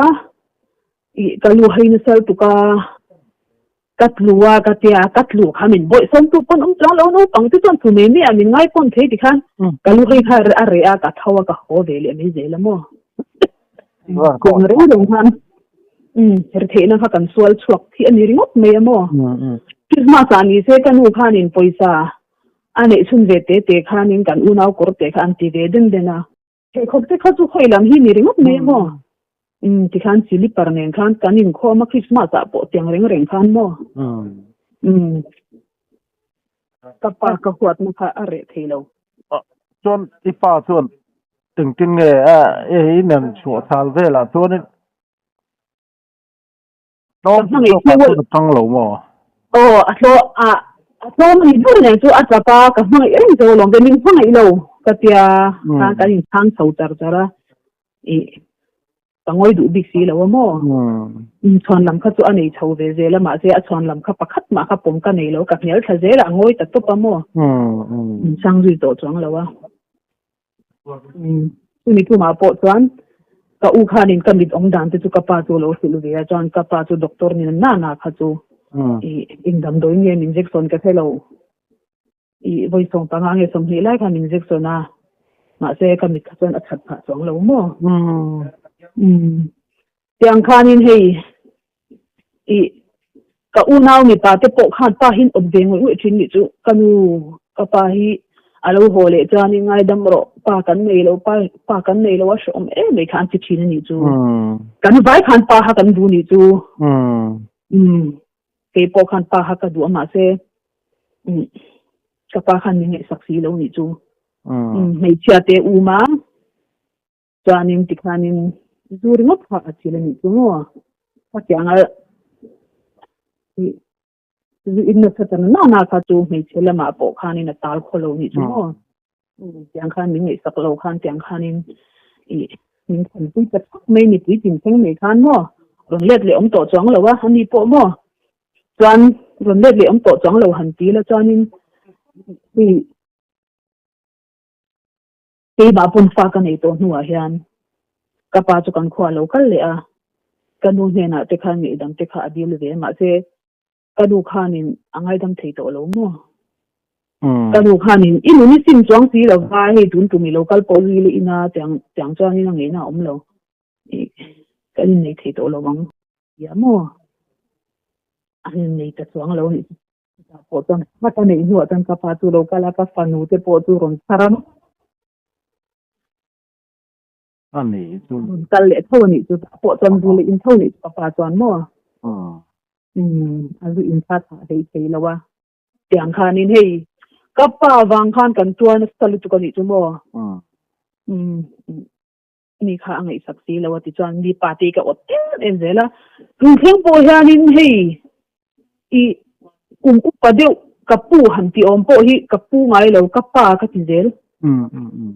ih ka lu hei nasa lutuk a. Ka tlu a ka tia, ka tlu kha min bawih sawm tu pawn awm chuang lo naupang te chuan thu mai mai a min ngai pawn thei ti khan ka lu hei kha a reh a ka tho a ka haw ve leh mai zel a maw. Kawng reng reng khan umm retheihna kha kan sual chhuak thi a ni ringawt mai a maw. Christmas ah ni se ka nu khanin pawisa a neih chhun ve te te khanin kan unau kawr te kha an ti ve den den a. Pheikhawk te kha chu khawi lam hi ni ringawt mai a maw? Umm tikhan silipar nen khan kan inkhawm a Christmas ah pawh tiang reng reng khan maw? Umm ka pa ka huatna kha a reh thei lo. Chuan i pa chuan engtin nge a i nen chhuah thal velah chuanin Ka hmangaih chu a tang lo maw? Aw, a thlawh a a tlawm a ni ber nen chu a tap a, ka hmangaih reng zo alawm ve, min hmangaih lo ka tia khan kan inchhang chho char char a, ih ka ngawi duh bik si lo a maw? Inchhuan lam kha chu a nei chho ve zel a, mahse a chhuan lam kha pakhat mah kha pawm ka nei lo, ka hnial thla zel a, a ngawi ta tawp a maw? Inchhang zui tawh chuang lo a. Chumi tumah pawh chuan ka u khanin ka mit awm dan te chu ka pa chu a lo hrilh ve a, chuan ka pa chu doctor ni na na kha chu i indamdawi nge min injection ka hre lo. I vawi 15 nge 20 lai khan min injection a, mahse ka mit kha chuan a that phah chuang lo maw? Tiang khanin hei i ka unau mipa te pawh khan pa hi an awp ve ngawih ngawih thin nih chu ka nu ka pa hi a lo haw leh chuanin ngaidam rawh pa kan nei lo pa pa kan nei lo a hrehawm em mai kha an ti thin a nih chu kan vai khan pa kha kan duh nih chu kei pawh khan pa kha ka duh a mahse ka pa khan min ngaihsak si lo nih chu hmeichhia te um a. Chuanin tikhanin zu ringawt kha a thil a nih chu maw? Khatianga zu in nasa ta na na kha chu hmeichhe lamah pawh khanin a tal khaw lo nih chu maw? Tiang khan min ngaihsak lo khan tiang khanin i min thanpui ta thak mai mipui tin thleng mai khan maw? Rawn let leh awm tawh chuang lo a, ani pawh maw? Chuan rawn let leh awm tawh chuang lo han ti la chuanin i Keimah pawn fa ka nei tawh hnuah hian ka pa chu kan khua a lo kal leh a, ka nu hnenah te khan ngaihdam te kha a dil ve mahse ka nu khanin a ngaidam thei tawh lo maw? Ka nu khanin i nun i sim chuang si lo va, hei tun tum i lo kal pawh zui leh ina tiang tiang chuanin a ngeina a awm lo, kan innei thei tawh lo ang tia maw? An innei ta chuang lo nih chu. Chutah pawh chuan hmat a neih hnuah chuan ka pa chu lo kal a, ka fanu te pawh chu rawn chhar a. A nih chu. Rawn kal leh tho a nih chu. Chutah pawh chuan zu leh in tho nih chu ka pa chuan maw? Umm, a zu in kha thlah hlei thei lo a. Tiang khanin hei ka pa vang khan kan tuar nasa lutuk a nih chu maw? Umm. Mi kha a ngaihsak si lo a ti chuan mi pa te ka awt em em zel a, tun thleng pawh hianin hei i kum upa deuh ka pu han ti awm pawh hi ka pu ngai lo ka pa ka ti zel.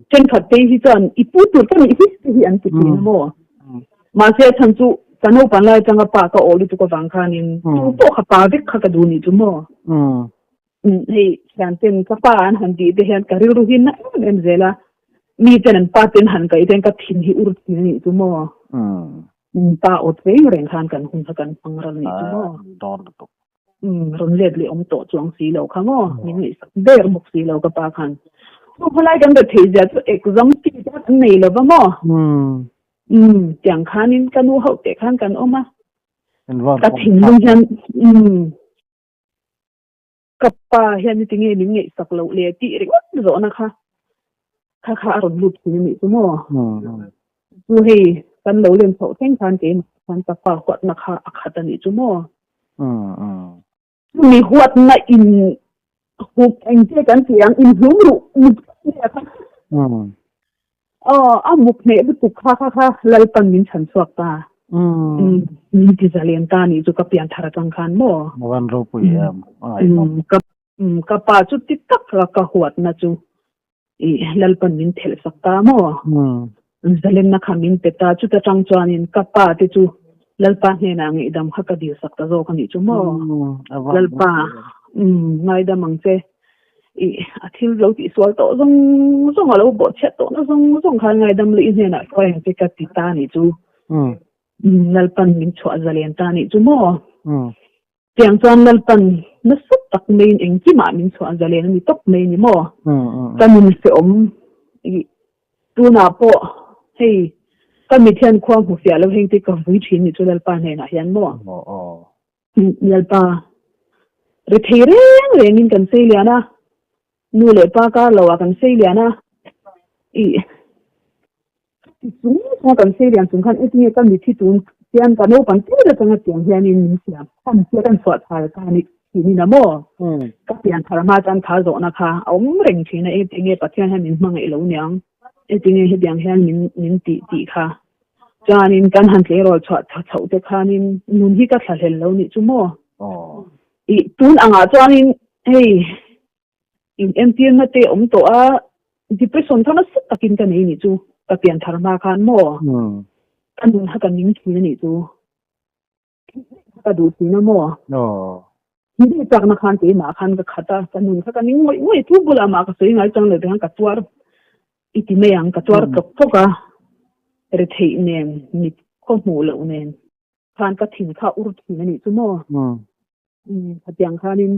Thenkhat te hi chuan i pu tur ka nih hi te hi an ti thin a maw? Mahse a chhan chu ka naupan lai atanga pa ka awh lutuk avang khanin tu pawh kha pa vek kha ka duh nih chu maw? Hei thianten ka pa an han tih te hian ka rilru hi na em em zel a, mi ten an pa ten han kaih ten ka thin hi ur thin a nih chu maw? Pa awt reng reng khan kan hun kha kan hmang ral a nih chu maw? Rawn let leh awm tawh chuang si lo kha maw? Min ngaihsak ber bawk si lo ka pa khan. Chu khawlai kan rat theih zia chu exam fee te kha kan nei lo va maw? Tiang khanin ka nu hauh teh khan kan awm a, ka thinlung hian Ka pa hian ni tinge min ngaihsak loh le tih ringawt zawhna kha kha kha a rawn lut thin a nih chu maw? Chu hei kan lo len chhoh thleng khan keimah khan ka pa huatna kha a khat a nih chu maw? Chumi huatna in hup engche kan tih ang inhlum ruh muk hneh kha. Aw, a muk hneh lutuk kha kha kha Lalpan min chhan chhuak ta. Min ti zalen ta nih chu ka pian thar atang khan maw? A van ropui em, a ngaihnawm. Ka pa chu ti tak a ka huatna chu i Lalpan min thelh sak ta maw? Zalenna kha min pe ta, chuta tang chuanin ka pa te chu Lalpa hnenah ngaihdam kha ka dil sak ta zawk a nih chu maw? Lalpa, ngaidam ang che. I a thil lo tih sual tawh zawng zawng a lo bawh chhiat tawh na zawng zawng khan ngaidam leh i hnenah hruai ang che ka ti ta nih chu. Lalpan min chhuah zalen ta nih chu maw? Tiang chuan Lalpan nasa tak maiin engkimah min chhuah zalen a ni tawp mai ni maw? Ka nun hrehawm i tunah pawh hei ka mit hian khua hmu fiah lo heng te ka vui thin nih chu Lalpa hnenah hian maw? Lalpa, ri thei reng rengin kan sei lian a, nu leh pa kar lo ah kan sei lian a, i ti chung chung a kan sei lian chung khan engtinge ka mithi tun hian ka naupang tir atanga tiang hianin min siam khan tia kan chhuah thar ta ni thin in a maw? Ka pian thar hma chuan kha zawhna kha a awm reng thin a, engtinge Pathian hian min hmangaih lo niang, engtinge hetiang hian min min tih tih kha. Chuanin kan han tleirawl chhuah chhoh te khanin nun hi ka thlahlel lo nih chu maw? I tun angah chuanin hei in entirna te awm tawh a, depression kha nasa takin ka nei nih chu, ka pian thar hma khan maw? Ka nun kha ka ning thin a nih chu. Ka duh thin a maw? Hi deuh chakna khan keimah khan ka khat a, ka nun kha ka ning ngawih ngawih, tu bulah mah ka sawi ngai chang lo te khan ka tuar. I ti mai ang, ka tuar tlawk tlawk a, retheih nen, mit khaw hmuh loh nen khan ka thin kha ur thin a nih chu maw? Khatiang khanin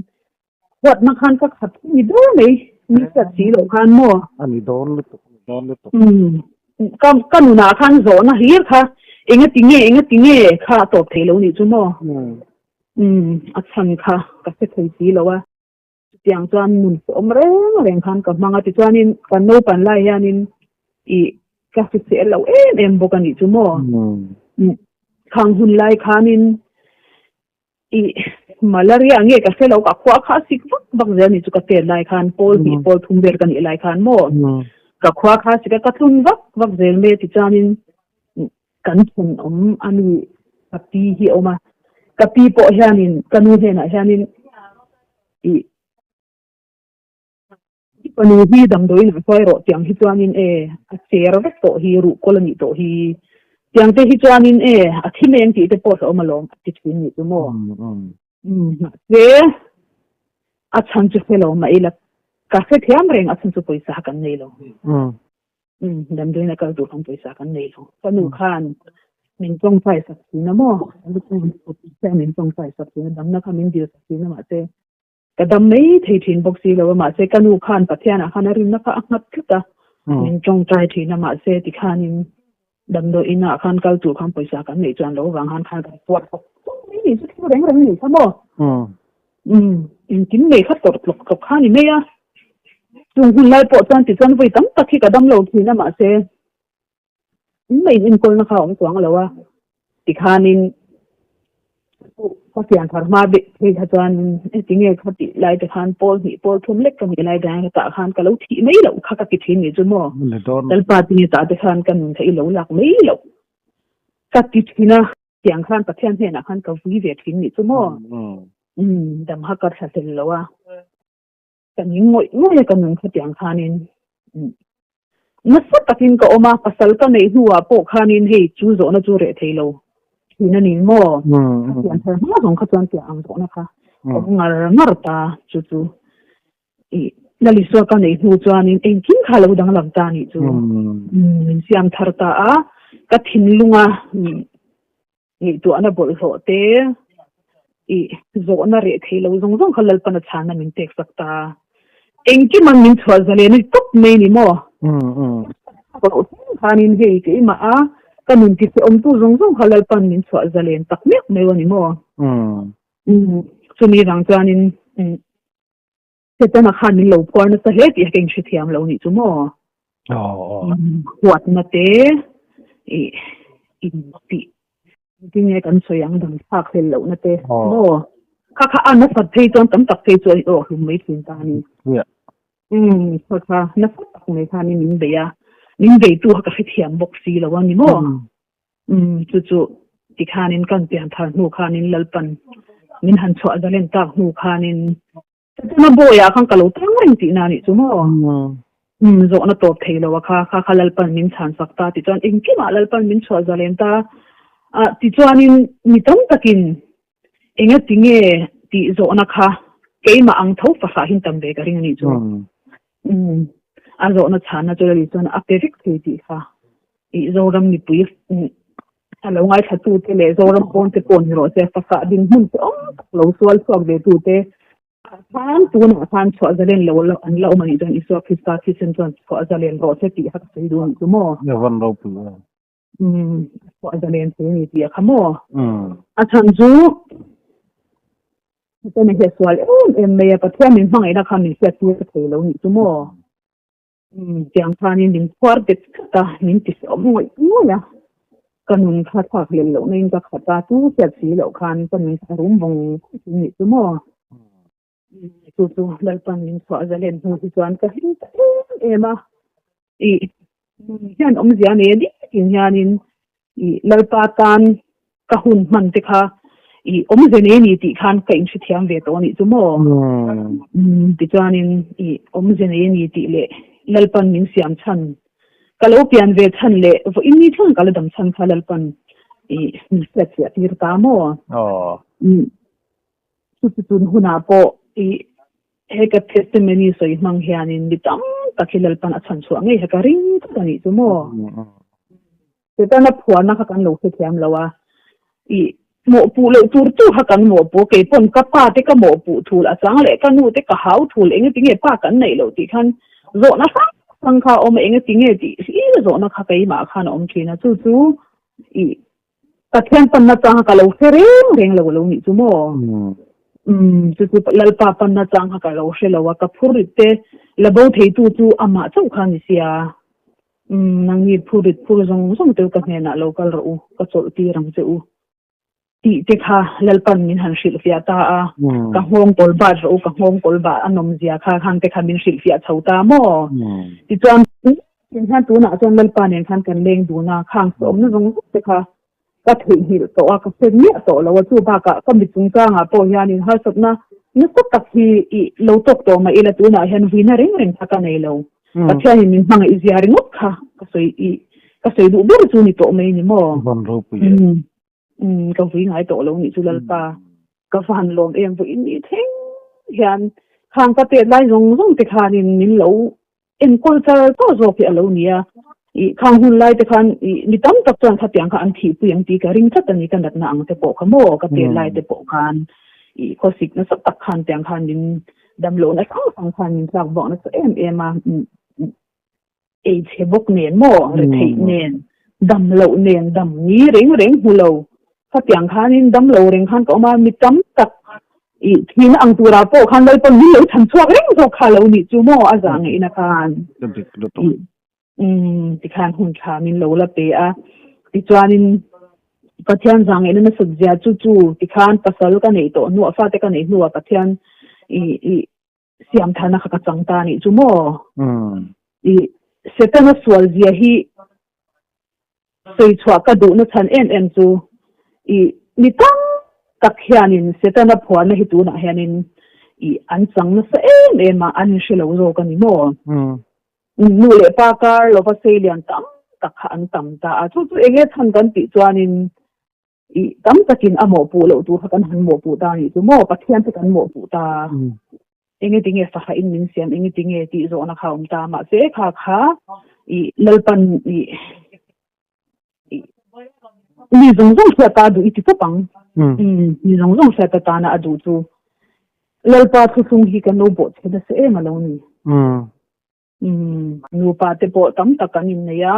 huatna khan ka khat ni ber mai, mi hriat si loh khan maw? A ni dawn lutuk, a ni dawn lutuk. Ka ka nunah khan zawhna hlir kha engati nge engati nge kha a tawp thei lo nih chu maw? A chhan kha ka hre thei si lo a. Chutiang chuan nun hrehawm reng reng khan ka hmang a, tichuanin kan naupan lai hianin ih ka hrisel lo em em bawk a nih chu maw. Khang hun lai khanin ih malaria nge ka hre lo ka khua kha a sik vak vak zel a nih chu ka tet lai khan pawl hnih pawl thum vel ka nih lai khan maw ka khua kha a sik a ka tlun vak vak zel mai a tichuanin Kan thenawm a mi ka pi hi a awm a, ka pi pawh hianin ka nu hnenah hianin ih i fanu hi damdawiin a hruai rawh tiang hi chuanin e a cher vek tawh hi ruhkawl a nih tawh hi tiang te hi chuanin e a thi mai ang tih te pawh hlauhawm alawm a ti thin nih chu maw. Mahse a chhan chu hre lo mah ila ka hrethiam reng a chhan chu pawisa kan nei lo. Damdawiin a kal tur khan pawisa kan nei lo. Ka nu khan min tawngtai sak thin a maw? Min tawngtai sak thin a, damna kha min dil sak thin a mahse ka dam mai thei thin bawk si lo a mahse ka nu khan Pathianah khan a rinna kha a nghat tlat a, min tawngtai thin a mahse tikhanin damdawiin ah khan kal tur khan pawisa kan neih chuan lo vang khan khan kan puat bawk mai ni chu thil reng reng ni kha maw? Engkim nei kha tawrh tlawk tlawk kha a ni mai a, chung hun lai pawh chuan tichuan vawi tam tak hi ka dam lo thin a mahse engmah in enkawlna kha a awm chuang lo a, tikhanin ka fian thar hma bik phei kha chuan engtinge kha tih lai te khan pawl hnih pawl thum lek ka nih lai te khan tah khan ka lo thih mai loh kha ka ti thin ni chu maw, Lalpa tinge tah te khan ka nun kha i lo lak mai loh ka ti thin a. Tiang khan Pathian hnenah khan ka vui ve thin nih chu maw? Umm dam ha ka thla hlel lo a, ka ning ngawih ngawih a ka nun kha tiang khanin nasa takin ka awm a, pasal ka neih hnuah pawh khanin hei chu zawhna chu reh thei lo thin a ni maw? Ka pian thar hma zawng kha chuan tiang ang zawhna kha awm ngar ngar ta chu chu i Lalisua ka neih hnu chuanin engkim kha lo danglam ta nih chu min siam thar ta a, ka thinlunga ngaihtuahna bawlhhlawh te i zawhna reh thei lo zawng zawng kha Lalpana chhana min pek sak ta. Engkiman min chhuah zalen ni tawp mai ni maw? Khanin hei keimah a ka nun tihrehawmtu zawng zawng kha Lalpan min chhuah zalen tak mek mai a ni maw? Chumi vang chuanin Setana khan min lo phuar nasa hle tih ka inhrethiam lo nih chu maw? Huatna te ih intih engtin nge kan sawi ang dang thlak hlel lohna te maw? Kha kha a nasat phei chuan tam tak phei chuan i awh hlum mai thin ta a ni. Kha kha nasa tak mai khanin min bei a, min beitu kha ka hrethiam bawk si lo a ni maw? Umm chu chu tikhanin kan pian thar hnu khanin Lalpan min han chhuah zalen tak hnu khanin Setana bawiah khan ka lo tang reng tihna a nih chu maw? Umm zawhna tawp thei lo a kha kha kha Lalpan min chhan sak ta tichuan engkimah Lalpan min chhuah zalen ta a tichuanin mi tam takin enga tinge tih zawhna kha keimah ang tho fahrahin tam ve ka ring a nih chu. Umm a zawhna chhanna chu Lali chuan a pe vek thei tih kha ih Zoram mipui a lo ngaithla tu te leh Zoram pawn te pawh ni rawh se fasa dinhmun te awm tak lo sual chhuak ve tu te ah khan tunah khan chhuah zalen lo an la awm a nih chuan Isua Krista thisen chuan chhuah zalen rawh se tih kha ka sawi duh a nih chu maw? Evan ropui em. Umm chhuah zalen thei a ni tih a kha maw? A chhan chu Pathian hi a sual em em mai a, Pathian min hmangaihna kha min hriattir ka thei lo nih chu maw? Umm tiang khanin min phuar bet tlat a, min ti hrehawm ngawih ngawih a, ka nun kha thlak hlel loh na in ka khat a, chu hriat si loh khan ka nun kha a rum vawng vawng thin nih chu maw? Umm chu chu Lalpan min chhuah zalen hnu hi chuan ka hlim ta em em a, ih nun hian awmzia nei a nitin hianin ih Lalpa tan ka hun hman te kha ih awmze nei a ni tih khan ka inhrethiam ve tawh a nih chu maw? Umm tichuanin ih awmze nei a ni tih leh Lalpan min siam chhan ka lo pian ve chhan leh vawiin ni thleng ka la dam chhan kha Lalpan ih min hriatfiah tir ta maw? Umm chu chu tun hunah pawh ih he ka testimony sawi hmang hianin mi tam tak hi Lalpan a chhan chhuah ngei kha ka ring tlat a nih chu maw. Setana phuarna kha kan lo hrethiam lo a, i mawhpuh loh tur tur kha kan mawhpuh a, keipawn ka pa te ka mawhpuh thul a chang leh ka nu te ka hau thul engatinge pa kan neih loh tih khan zawhna hrang hrang kha a awm a, engatinge tih hlir zawhna kha keimah khan a awm thin a, chu chu i Pathian panna chang kha ka lo hre reng reng lo lo nih chu maw? Umm chu chu Lalpa panna chang kha ka lo hre lo a, ka phur rit te la bo theitu chu amah chauh kha a ni sia. Umm nangni phur rit phur zawng zawng te ka hnenah lo kal rawh u, ka chawlh tir ang che u tih te kha Lalpan min han hrilhfiah ta a, ka nghawng kawl bat rawh u, ka nghawng kawl bah a nawmzia kha khang te kha min hrilhfiah chho ta maw? Tichuan. Tin hian tunah chuan Lalpa nen khan kan leng dun a, khang sawmna zawng zawng te kha ka theihnghilh tawh a, ka hre miah tawh lo a, chu bakah ka mi chungchangah pawh hianin harsatna nasa tak hi i lo tawk tawh mah ila tunah hian vuina reng reng kha ka nei lo. Pathianin min hmangaih zia ringawt kha ka sawi i ka sawi duh ber chu ni tawh mai ni maw? Van ropui e. Umm ka vui ngai tawh lo nih chu Lalpa. Ka va han lawm em vawiin ni thleng hian khang ka pet lai zawng zawng te khanin min lo enkawl char char zawk hi a lo ni a. Ih khang hun lai te khan ih mi tam tak chuan khatiang kha an thihpui ang tih ka ring tlat a ni ka natna ang te pawh kha maw ka pet lai te pawh khan ih khawsik nasa tak khan tiang khan min damlohna hrang hrang khan min tlak buak nasa em em a. Ei chhe bawk nen maw, retheih nen, dam loh nen, dam ni reng reng hmu lo. Khatiang khanin dam lo reng khan ka awm a, mi tam tak i thihna ang turah pawh khan Lalpan min lo chhan chhuak reng zawk kha lo nih chu maw a zah ngeihna khan. Ka dik lutuk. Umm tikhan hun tha min lo la pe a, tichuanin Pathian zah ngeihna nasat zia chu chu tikhan pasal ka neih tawh hnuah fate ka neih hnuah Pathian i i siam tharna kha ka chang ta anih chu maw? I Setana sual zia hi sawi chhuah ka duhna chhan em em chu i mi tam tak hianin Setana phuarna hi tunah hianin i an chang nasa em em a, an inhre lo zawk a ni maw? Nu leh pa kar lova seilian tam tak kha an tam ta a, chu chu enge chhan kan tih chuanin I tam takin a mawhpuh loh tur kha kan han mawhpuh ta anih chu maw? Pathian te kan mawhpuh ta. Enge tinge fahrah in min siam, enge tinge tih zawhna kha a awm ta. Mahse kha kha i Lalpan i i mi zawng zawng hriat a duh i ti tawp ang. Mi zawng zawng hriat atana a duh chu Lalpa thuthlung hi kan lo bawhchhe nasa em a lo ni. Nupa te pawh tam tak kan innei a,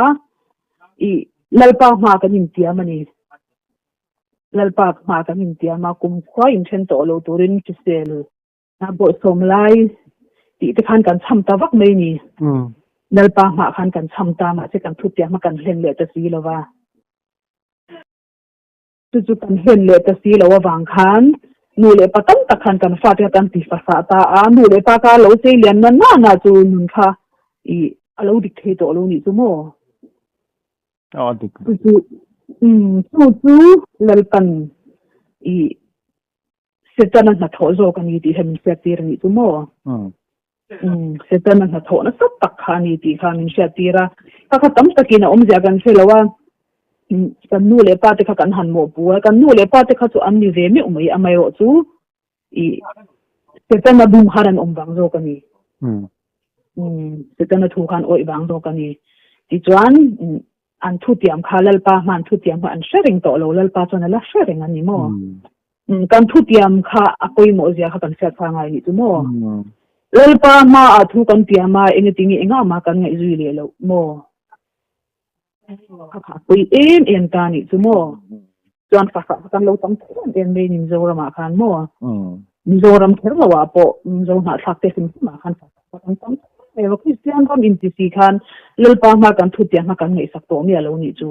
i Lalpa hma kan intiam a ni. Lalpa hma kan intiam a, kum khua inthen tawh lo turin hrisel bawihsawm lai tih te khan kan cham ta vak mai ni. Lalpa hma khan kan cham ta mahse kan thutiam a kan hlen leh ta si lo va. Chu chu kan hlen leh ta si lo avang khan nu leh pa tam tak khan kan fate kha kan ti fasa ta a, nu leh pa kha lo chei lian na na na chu nun kha i a lo dik thei tawh lo nih chu maw? A dik. Chu chu umm chu chu Lalpan i Setana hnathawh zawk a ni tih kha min hriattir a nih chu maw? Umm Setana hnathawh nasa tak kha a ni tih kha min hriattir a. Kha kha tam takin a awmzia kan hre lo a, kan nu leh pa te kha kan han mawhpu a, kan nu leh pa te kha chu an ni ve meuh mai amaherawh chu i Setana bum khan an awm vang zawk a ni. Umm Setana thu khan awih vang zawk a ni. Tichuan An thutiam kha Lalpa hman thutiam kha an hre reng tawh lo, Lalpa chuan a la hre reng a ni maw? Kan thutiam kha a pawimawh zia kha kan hriat kha ngai nih chu maw? Lalpa hmaah thu kan tiam a, engetinge engah mah kan ngaihzui leh loh maw? Kha kha a pawi em em ta nih chu maw? Chuan fahrah kha kan lo tam thei em em mai ni Mizoramah khan maw? Mizoram kher lo ah pawh Mizo hnahthlak te hrim hrim ah khan fahrah kha kan tam thei em em a, Kristian ram inti si khan Lalpa hma kan thutiang kha kan ngaihsak tawh miah lo nih chu.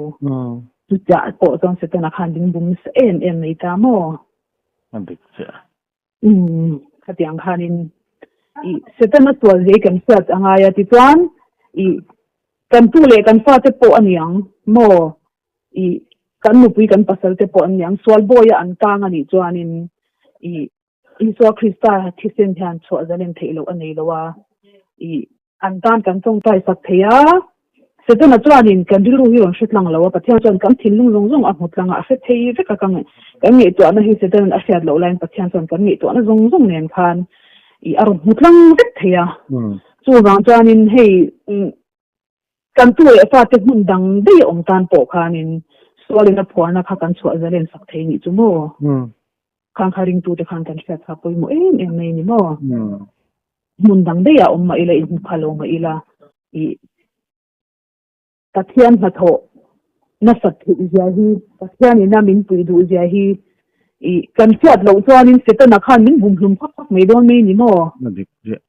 Chutiah pawh chuan Setana khan ding bum nasa em em mai ta maw? A dik chiah. Umm khatiang khanin i Setana sual zei kan hriat a ngai a tichuan i kan tu leh kan fate pawh a niang maw i kan nupui kan pasal te pawh an niang sual bawi a an tang a nih chuanin i Isua Krista thisen hian chhuah zalen theih loh a nei lo a i An tan kan tawngtai sak thei a, Setana chuanin kan rilru hi rawn hre tlang lo a, Pathian chuan kan thinlung zawng zawng a hmu tlang a, a hre thei vek a, ka kan ngaihtuahna hi Setana'n a hriat loh laiin Pathian chuan kan ngaihtuahna zawng zawng nen khan i a rawn hmu tlang vek thei a. Chuvang chuanin hei kan tu leh fate hmun dang daih a awm tan pawh khanin sualin a phuarna kha kan chhuah zalen sak thei nih chu maw? Khang kha ringtute khan kan hriat kha pawimawh em em mai ni maw? Hmun dang daih ah awm mah ila, inhmu kha lo mah ila i Pathian hnathawh nasat theih zia hi, Pathian ina min puih duh zia hi i kan hriat loh chuanin Setana khan min bum hlum khawp khawp mai dawn mai ni maw? A dik chiah.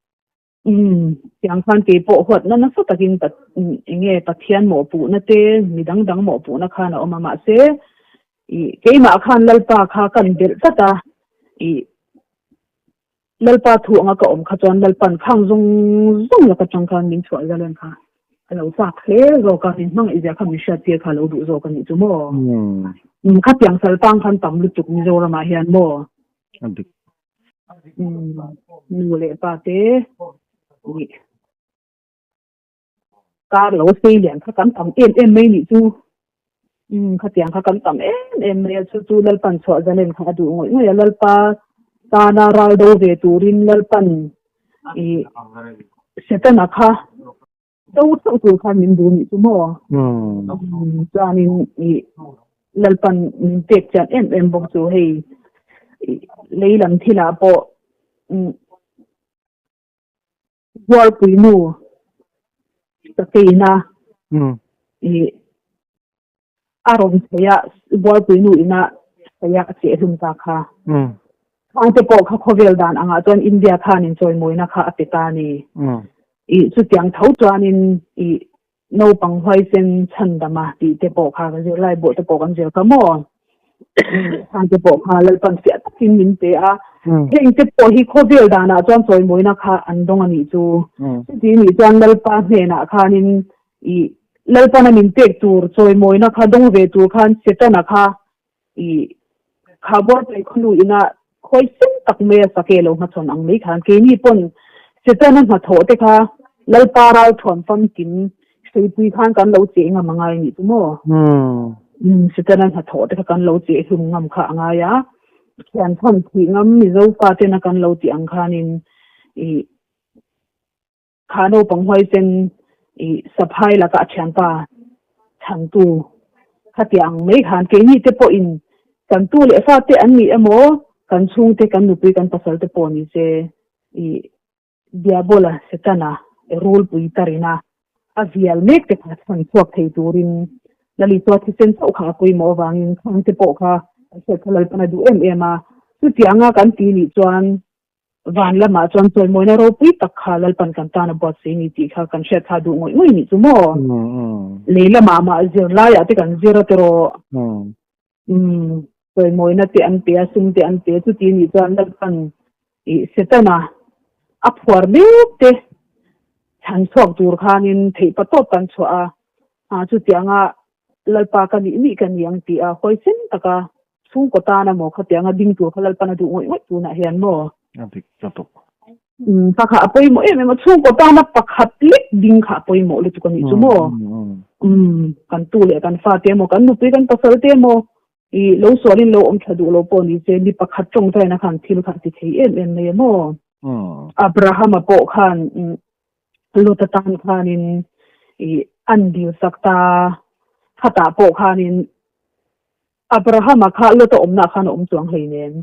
Umm, tiang khan kei pawh huatna nasa takin eng nge Pathian mawhpuhna te, mi dang dang mawhpuhna khan a awm a, mahse i keimah khan Lalpa kha kan belh tlat a, i Lalpa thu anga ka awm kha chuan Lalpan khang zawng zawng laka tang khan min chhuah zalen kha a lo chak hle zawk a, min hmangaih zia kha min hriat tir kha a lo duh zawk a nih chu maw? Umm khatiang saltang khan tam lutuk Mizoramah hian maw? A dik. Umm nu leh pa te nih Kar lo sei lian kha kan tam em em mai nih chu. Umm khatiang kha kan tam em em mai a, chu chu Lalpan chhuah zalen kha a duh ngawih ngawih a, Lalpa tana ral do ve turin Lalpan ih Setana kha do chauh tur khan min duh nih chu maw. Umm chuanin ih Lalpan min pek chian em em bawk chu hei ih lei lam thilah pawh umm Buarpui nu Sakeina i a rawn chheih a, Buarpui nu ina chheih a cheh hlum ta kha. Khangte pawh kha khawvel dan angah chuan India khanin chawimawina kha a pe ta a ni. I chutiang tho chuanin i naupang huaisen chhandama tih te pawh kha kan zirlai bawh te pawh kan zir kha maw? Khangte pawh kha Lalpan fiah takin min pe a, heng te pawh hi khawvel danah chuan chawimawina kha an dawng a nih chu. Chuti nih chuan Lalpa hnenah khanin i Lalpana min pek tur chawimawina kha dawng ve tur khan Setana kha i kha Buarpui khawnu ina khawi sen tak mai a sake lo hmachhawn ang mai khan keini pawn Setana hnathawh te kha Lalpa ral thuam famkim hreipui khan kan lo cheh ngam a ngai nih chu maw? Umm Setana hnathawh te kha kan lo cheh hlum ngam kha a ngai a, thian thawn thih ngam Mizo fa tena kan lo tih ang khanin i Kha naupang huaisen i saphai laka a thianpa chhantu khatiang ang mai khan keini te pawhin kan tu leh fate an ni emaw kan chhungte kan nupui kan pasal te pawh ni se i Diabola Setana rulpui tarina a vial mek te kha chhan chhuak thei turin Lalisua thisen chauh kha a pawimawh avangin khang te pawh kha kan hriat kha Lalpan a duh em em a, chutianga kan ti nih chuan Van lamah chuan chawimawina ropui tak kha Lalpan kan tan a buatsaih ni tih kha kan hriat kha duh ngawih ngawih nih chu maw? Lei lamah mah zirlaiah te kan zir a tiraw? Umm, chawimawina te an pe a, sum te an pe a, chuti nih chuan Lalpan ih Setana a phuar mek te chhan chhuak tur khanin theihpa tawp kan chhuah a, ah chutianga Lalpa ka nih nih ka ni ang tih a huaisen taka chhungkaw tan amaw khatianga ding tur kha Lalpan a duh ngawih ngawih tunah hian maw? A dik ta tuk. Umm kha kha a pawimawh em em a, chhungkaw tana pakhat lek ding kha a pawimawh lutuk a nih chu maw? Umm kan tu leh kan fate emaw kan nupui kan pasal te emaw i lo sualin lo awm tha duh lo pawh ni se mi pakhat tawngtaina khan thil kha a ti thei em em mai a maw? Abrahama pawh khan Lota tan khanin i an dil sak ta, khatah pawh khanin Abrahama kha Lota awmna khan a awm chuang hleinem.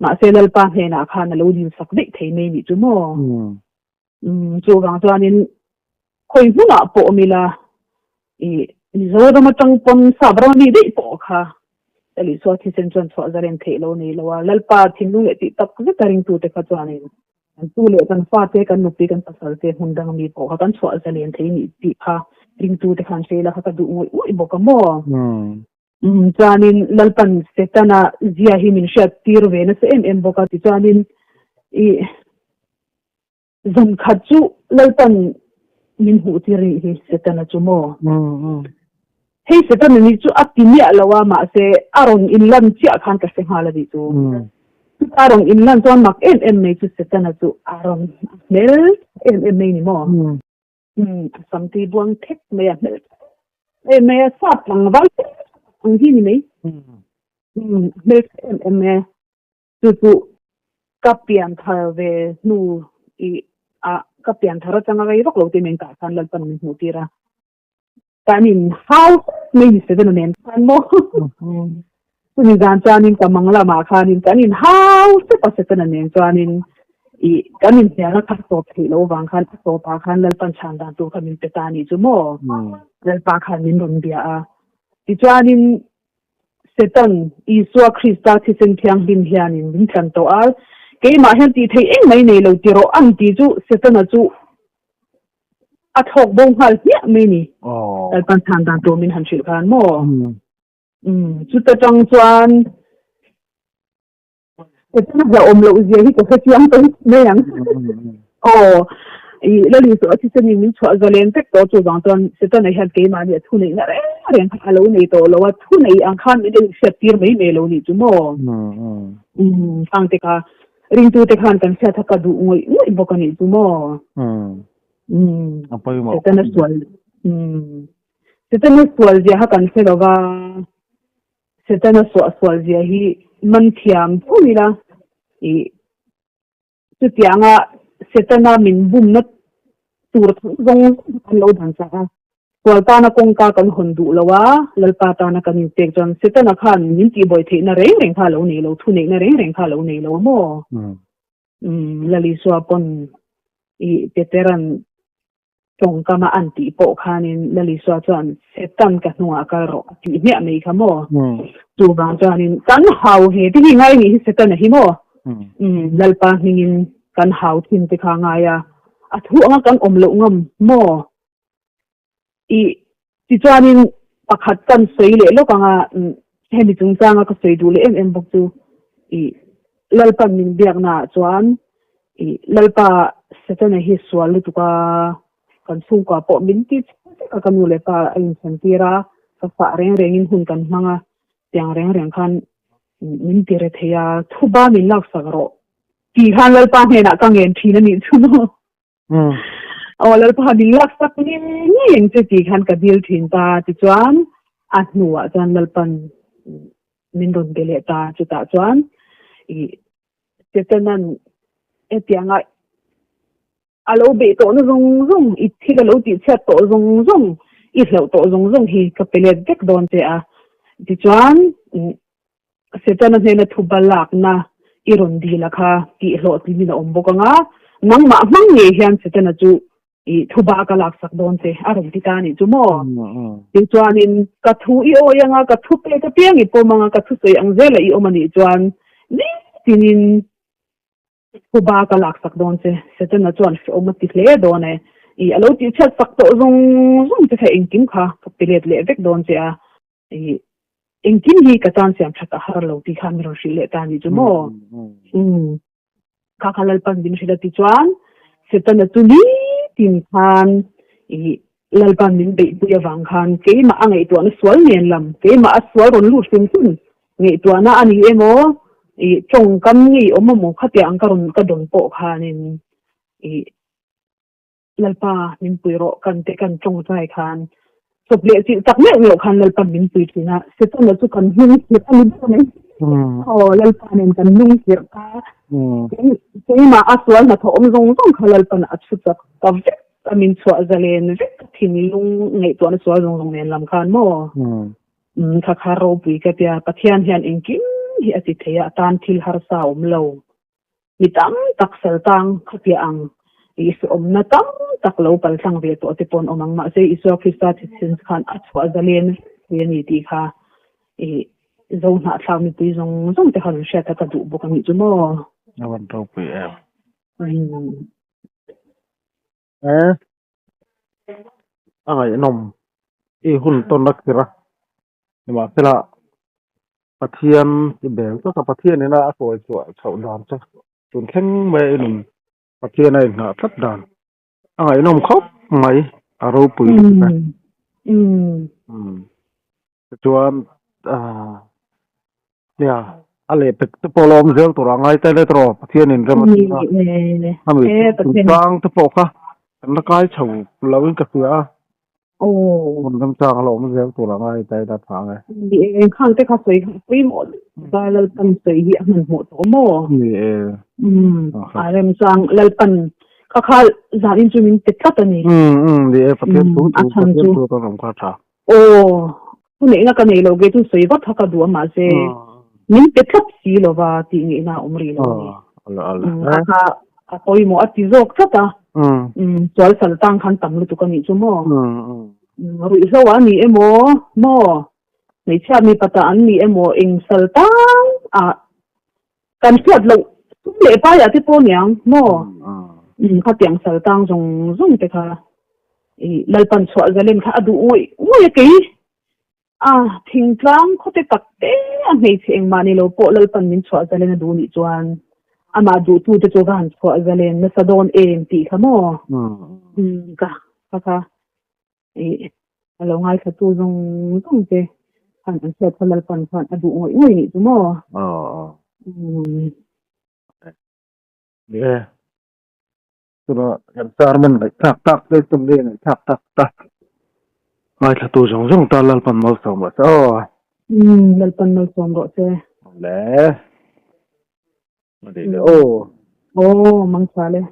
Mahse Lalpa hnenah khan a lo dil sak daih thei mai nih chu maw? Umm chuvang chuanin khawi hmunah pawh awm ila i Mizoram atang pawn sap ram ami daih pawh kha Lalisua thisen chuan chhuah zalen theih lo nei lo a, Lalpa thinlung leh tih tak zet a ringtute kha chuanin Kan tu leh kan fate, kan nupui, kan pasal te hmun dang mi pawh kha kan chhuah zalen thei nih tih kha ringtute khan hre ila kha ka duh ngawih ngawih bawk a maw? Umm chuanin Lalpan Setana zia hi min hriat tir ve nasa em em bawk a, tichuanin i zan khat chu Lalpan min hmuh tir nih hi Setana chu maw? Hei Setana ni chu a ti miah lo a, mahse a rawn inlan chiah khan ka hre nghal a nih chu. Chuta a rawn inlan chuan mak em em mai chu Setana chu a rawn hmel em em mai ni maw? Umm, a sam tui buang thek mai a, hmel em mai a, sap tlangval ang hi ni mai. Umm, a hmel em em mai a, chu chu ka pian thar ve hnu i a. ka pian thar atanga rei vak lo te men kah khan Lalpan min hmuh tir a. Kan in hau mai ni Setana nen khan maw? Chumi zan chuanin ka mang lamah khanin kan in hau sep a Setana nen chuanin i kan in hnialna kha tawp theih loh vang khan a tawpah khan Lalpan chhan dan tur kha min pe ta a nih chu maw? Lalpa khan min rawn bia a. Tichuanin Setan, Isua Krista thisen thianghlim hianin min tlan tawh a, keimah hian tih theih engmah i nei lo ti rawh ang tih chu Setana chu a thlawk bo nghal hmiah mai ni. Lalpan chhan dan tur min han hrilh khan maw? Chuta tang chuan Setana hlauhawm loh zia hi ka hre chiang tawh mai ang. Aw, i Lali chu a thisenin min chhuah zalen vek tawh chuvang chuan Setana hian keimahni a thuneihna reng reng kha a lo nei tawh lo a, thunei ang khan min inhriat tir mai mai lo nih chu maw? Khang te kha ringtute khan kan hriat kha ka duh ngawih ngawih bawk a nih chu maw? Setana sual Setana sual zia kha kan hre lo va. Setana suahsual zia hi man thiam tho ila i chutianga Setana min bumna tur tho zawng zawng kan lo dan chak a, sual tana kawngka kan hawn duh lo a, Lalpa tana kan inpek chuan Setana khan min tihbuai theihna reng reng kha a lo nei lo, thuneihna reng reng kha a lo nei lo a maw? Umm Lalisua pawn i Petera'n Tawngkama an tih pawh khanin Lalisua chuan Setan ka hnungah kal rawh a tih hmiah mai kha maw? Chuvang chuanin kan hau he te hi ngai nih hi Setana hi maw? Umm Lalpa hmingin kan hau thin te kha ngai a, a thu anga kan awm loh ngam maw? I tichuanin pakhat kan sawi leh lawk anga hemi chungchanga ka sawi duh leh em em bawk chu i Lalpan min biaknaah chuan I Lalpa Setana hi sual lutuk a, kan chhungkua pawh min ti chhe vek a, ka nu leh pa a inchhan tir a, ka fah reng rengin hun kan hmang a, tiang reng reng khan min ti re thei a, thuba min laksak rawh tih khan Lalpa hnenah ka ngen thin a nih chu maw. Aw Lalpa min laksak ngei ngei ang che tih khan ka dil thin ta, tichuan a hnuah chuan Lalpan min rawn be leh ta, chutah chuan i Setanan hetianga a lo beih tawhna zawng zawng, i thil a lo tihchhiat tawh zawng zawng, i hlauh tawh zawng zawng hi ka pe let vek dawn che a. Tichuan, Setana hnena thuba lakna i rawn dil a kha tih hlawhtling in a awm bawk ang a, nangmah hmang ngei hian Setana chu I thuba ka laksak dawn che a rawn ti ta a nih chu maw? Tichuanin ka thu i awi anga, ka thu pek apiang i pawm anga, ka thusawi ang zela i awm a nih chuan nitinin thuba ka laksak dawn che. Setana chuan hrehawm a ti hle dawn e. I a lo tihchhiat sak tawh zawng zawng che kha engkim kha ka pe let leh vek dawn che a. I engkim hi ka tan siam that a har lo tih kha min rawn hrilh leh ta a nih chu maw? Umm. Kha kha Lalpan min hrilh a ti chuan Setana chu nitin khan i Lalpan min beihpui avang khan keimah a ngaihtuahna sual nen lam, keimah a sual rawn lut hrim hrim ngaihtuahna a ni emaw i tawngkam ngei awm emaw khatiang ang ka rawn ka dawn pawh khanin i Lalpa min pui rawh kan te kan tawngtai khan chawp leh chilh tak meuh meuh khan Lalpa min pui thin a, Setana chu kan hnung khirh a ni ber mai. Aw Lalpa nen kan hnung khirh kha keimah a sual hnathawh awm zawng zawng kha Lalpan a chhu chak ta vek a, min chhuah zalen vek a thinlung ngaihtuahna sual zawng zawng nen lam khan maw kha kha ropui ka tia Pathian hian engkim hi a ti thei a, a tan thil harsa a awm lo. Mi tam tak saltang khatia ang Isua-awmna tam tak lo paltlang ve tawh te pawh an awm ang. Mahse, Isua Krista thisen khan a chhuah zalen vek thei a ni tih kha i zo hnahthlak mipui zawng zawng te khan an hriat a ka duh bawk a nih chu maw? A van ropui em? E, a ngaihnawm i hun tawn a khir a, nimahsela Pathian i bel tlat a, Pathian ina a sawi chhuah chhoh dan chu tun thleng mai a inun Pathian a inngah tlat dan a ngaihnawm khawp mai a ropui lutuk e. Tichuan aah nia a lehpek te pawh la awm zel tur a ngai tel e tawh Pathian in rem a ti a a mi chungchang te pawh kha kan la kai chho lo in ka hria a hmun remchang a la awm zel tur a ngai tel a tha ang e. Ni e khang te kha sawi kha pawimawh lutuk a Lalpan sawi hi a hmanhmawh tawh maw? Ni e. A remchang Lalpan. Kha kha zanin chu min pe tlat a ni. Um um ni e Pathian Um thu a thu chhan Pathian chu. thu kan awm kha a tha. Aw thu neihna ka nei lo ge chu sawi vat kha ka duh a mahse min pe tlat si lo va tih ngeihna a awm rih lo a ni. Ala ala. Um kha kha a pawimawh a ti zawk tlat a. Um Um sual sal tang khan tam lutuk a nih chu maw. Um um. Um ruihhlo ah a ni emaw maw hmeichhia mipa tah an ni emaw eng sal tang ah Kan hriat loh sum leh paiah te pawh niang maw? Umm khatiang sal tang zawng zawng te kha i Lalpan chhuah zalen kha a duh ngawih ngawih a kei a thingtlang khawte tak te a hmeichhe engmah ni lo pawh Lalpan min chhuah zalen a duh nih chuan amah duhtu te chu va han chhuah zalen nasa dawn em tih kha maw? Umm ka kha kha I a lo ngaithlatu zawng zawng te khan an hriat kha Lalpan khan a duh ngawih ngawih nih chu maw? Aw aw. Umm. Ni e. Chutah kan sermon ngaihthlak tak te chumi ngaihthlak tak ta ngaithlatu zawng zawng tan Lalpan malsawm rawh se aw. Umm Lalpan malsawm rawh se. Le. Madi le aw. Aw mangtha le.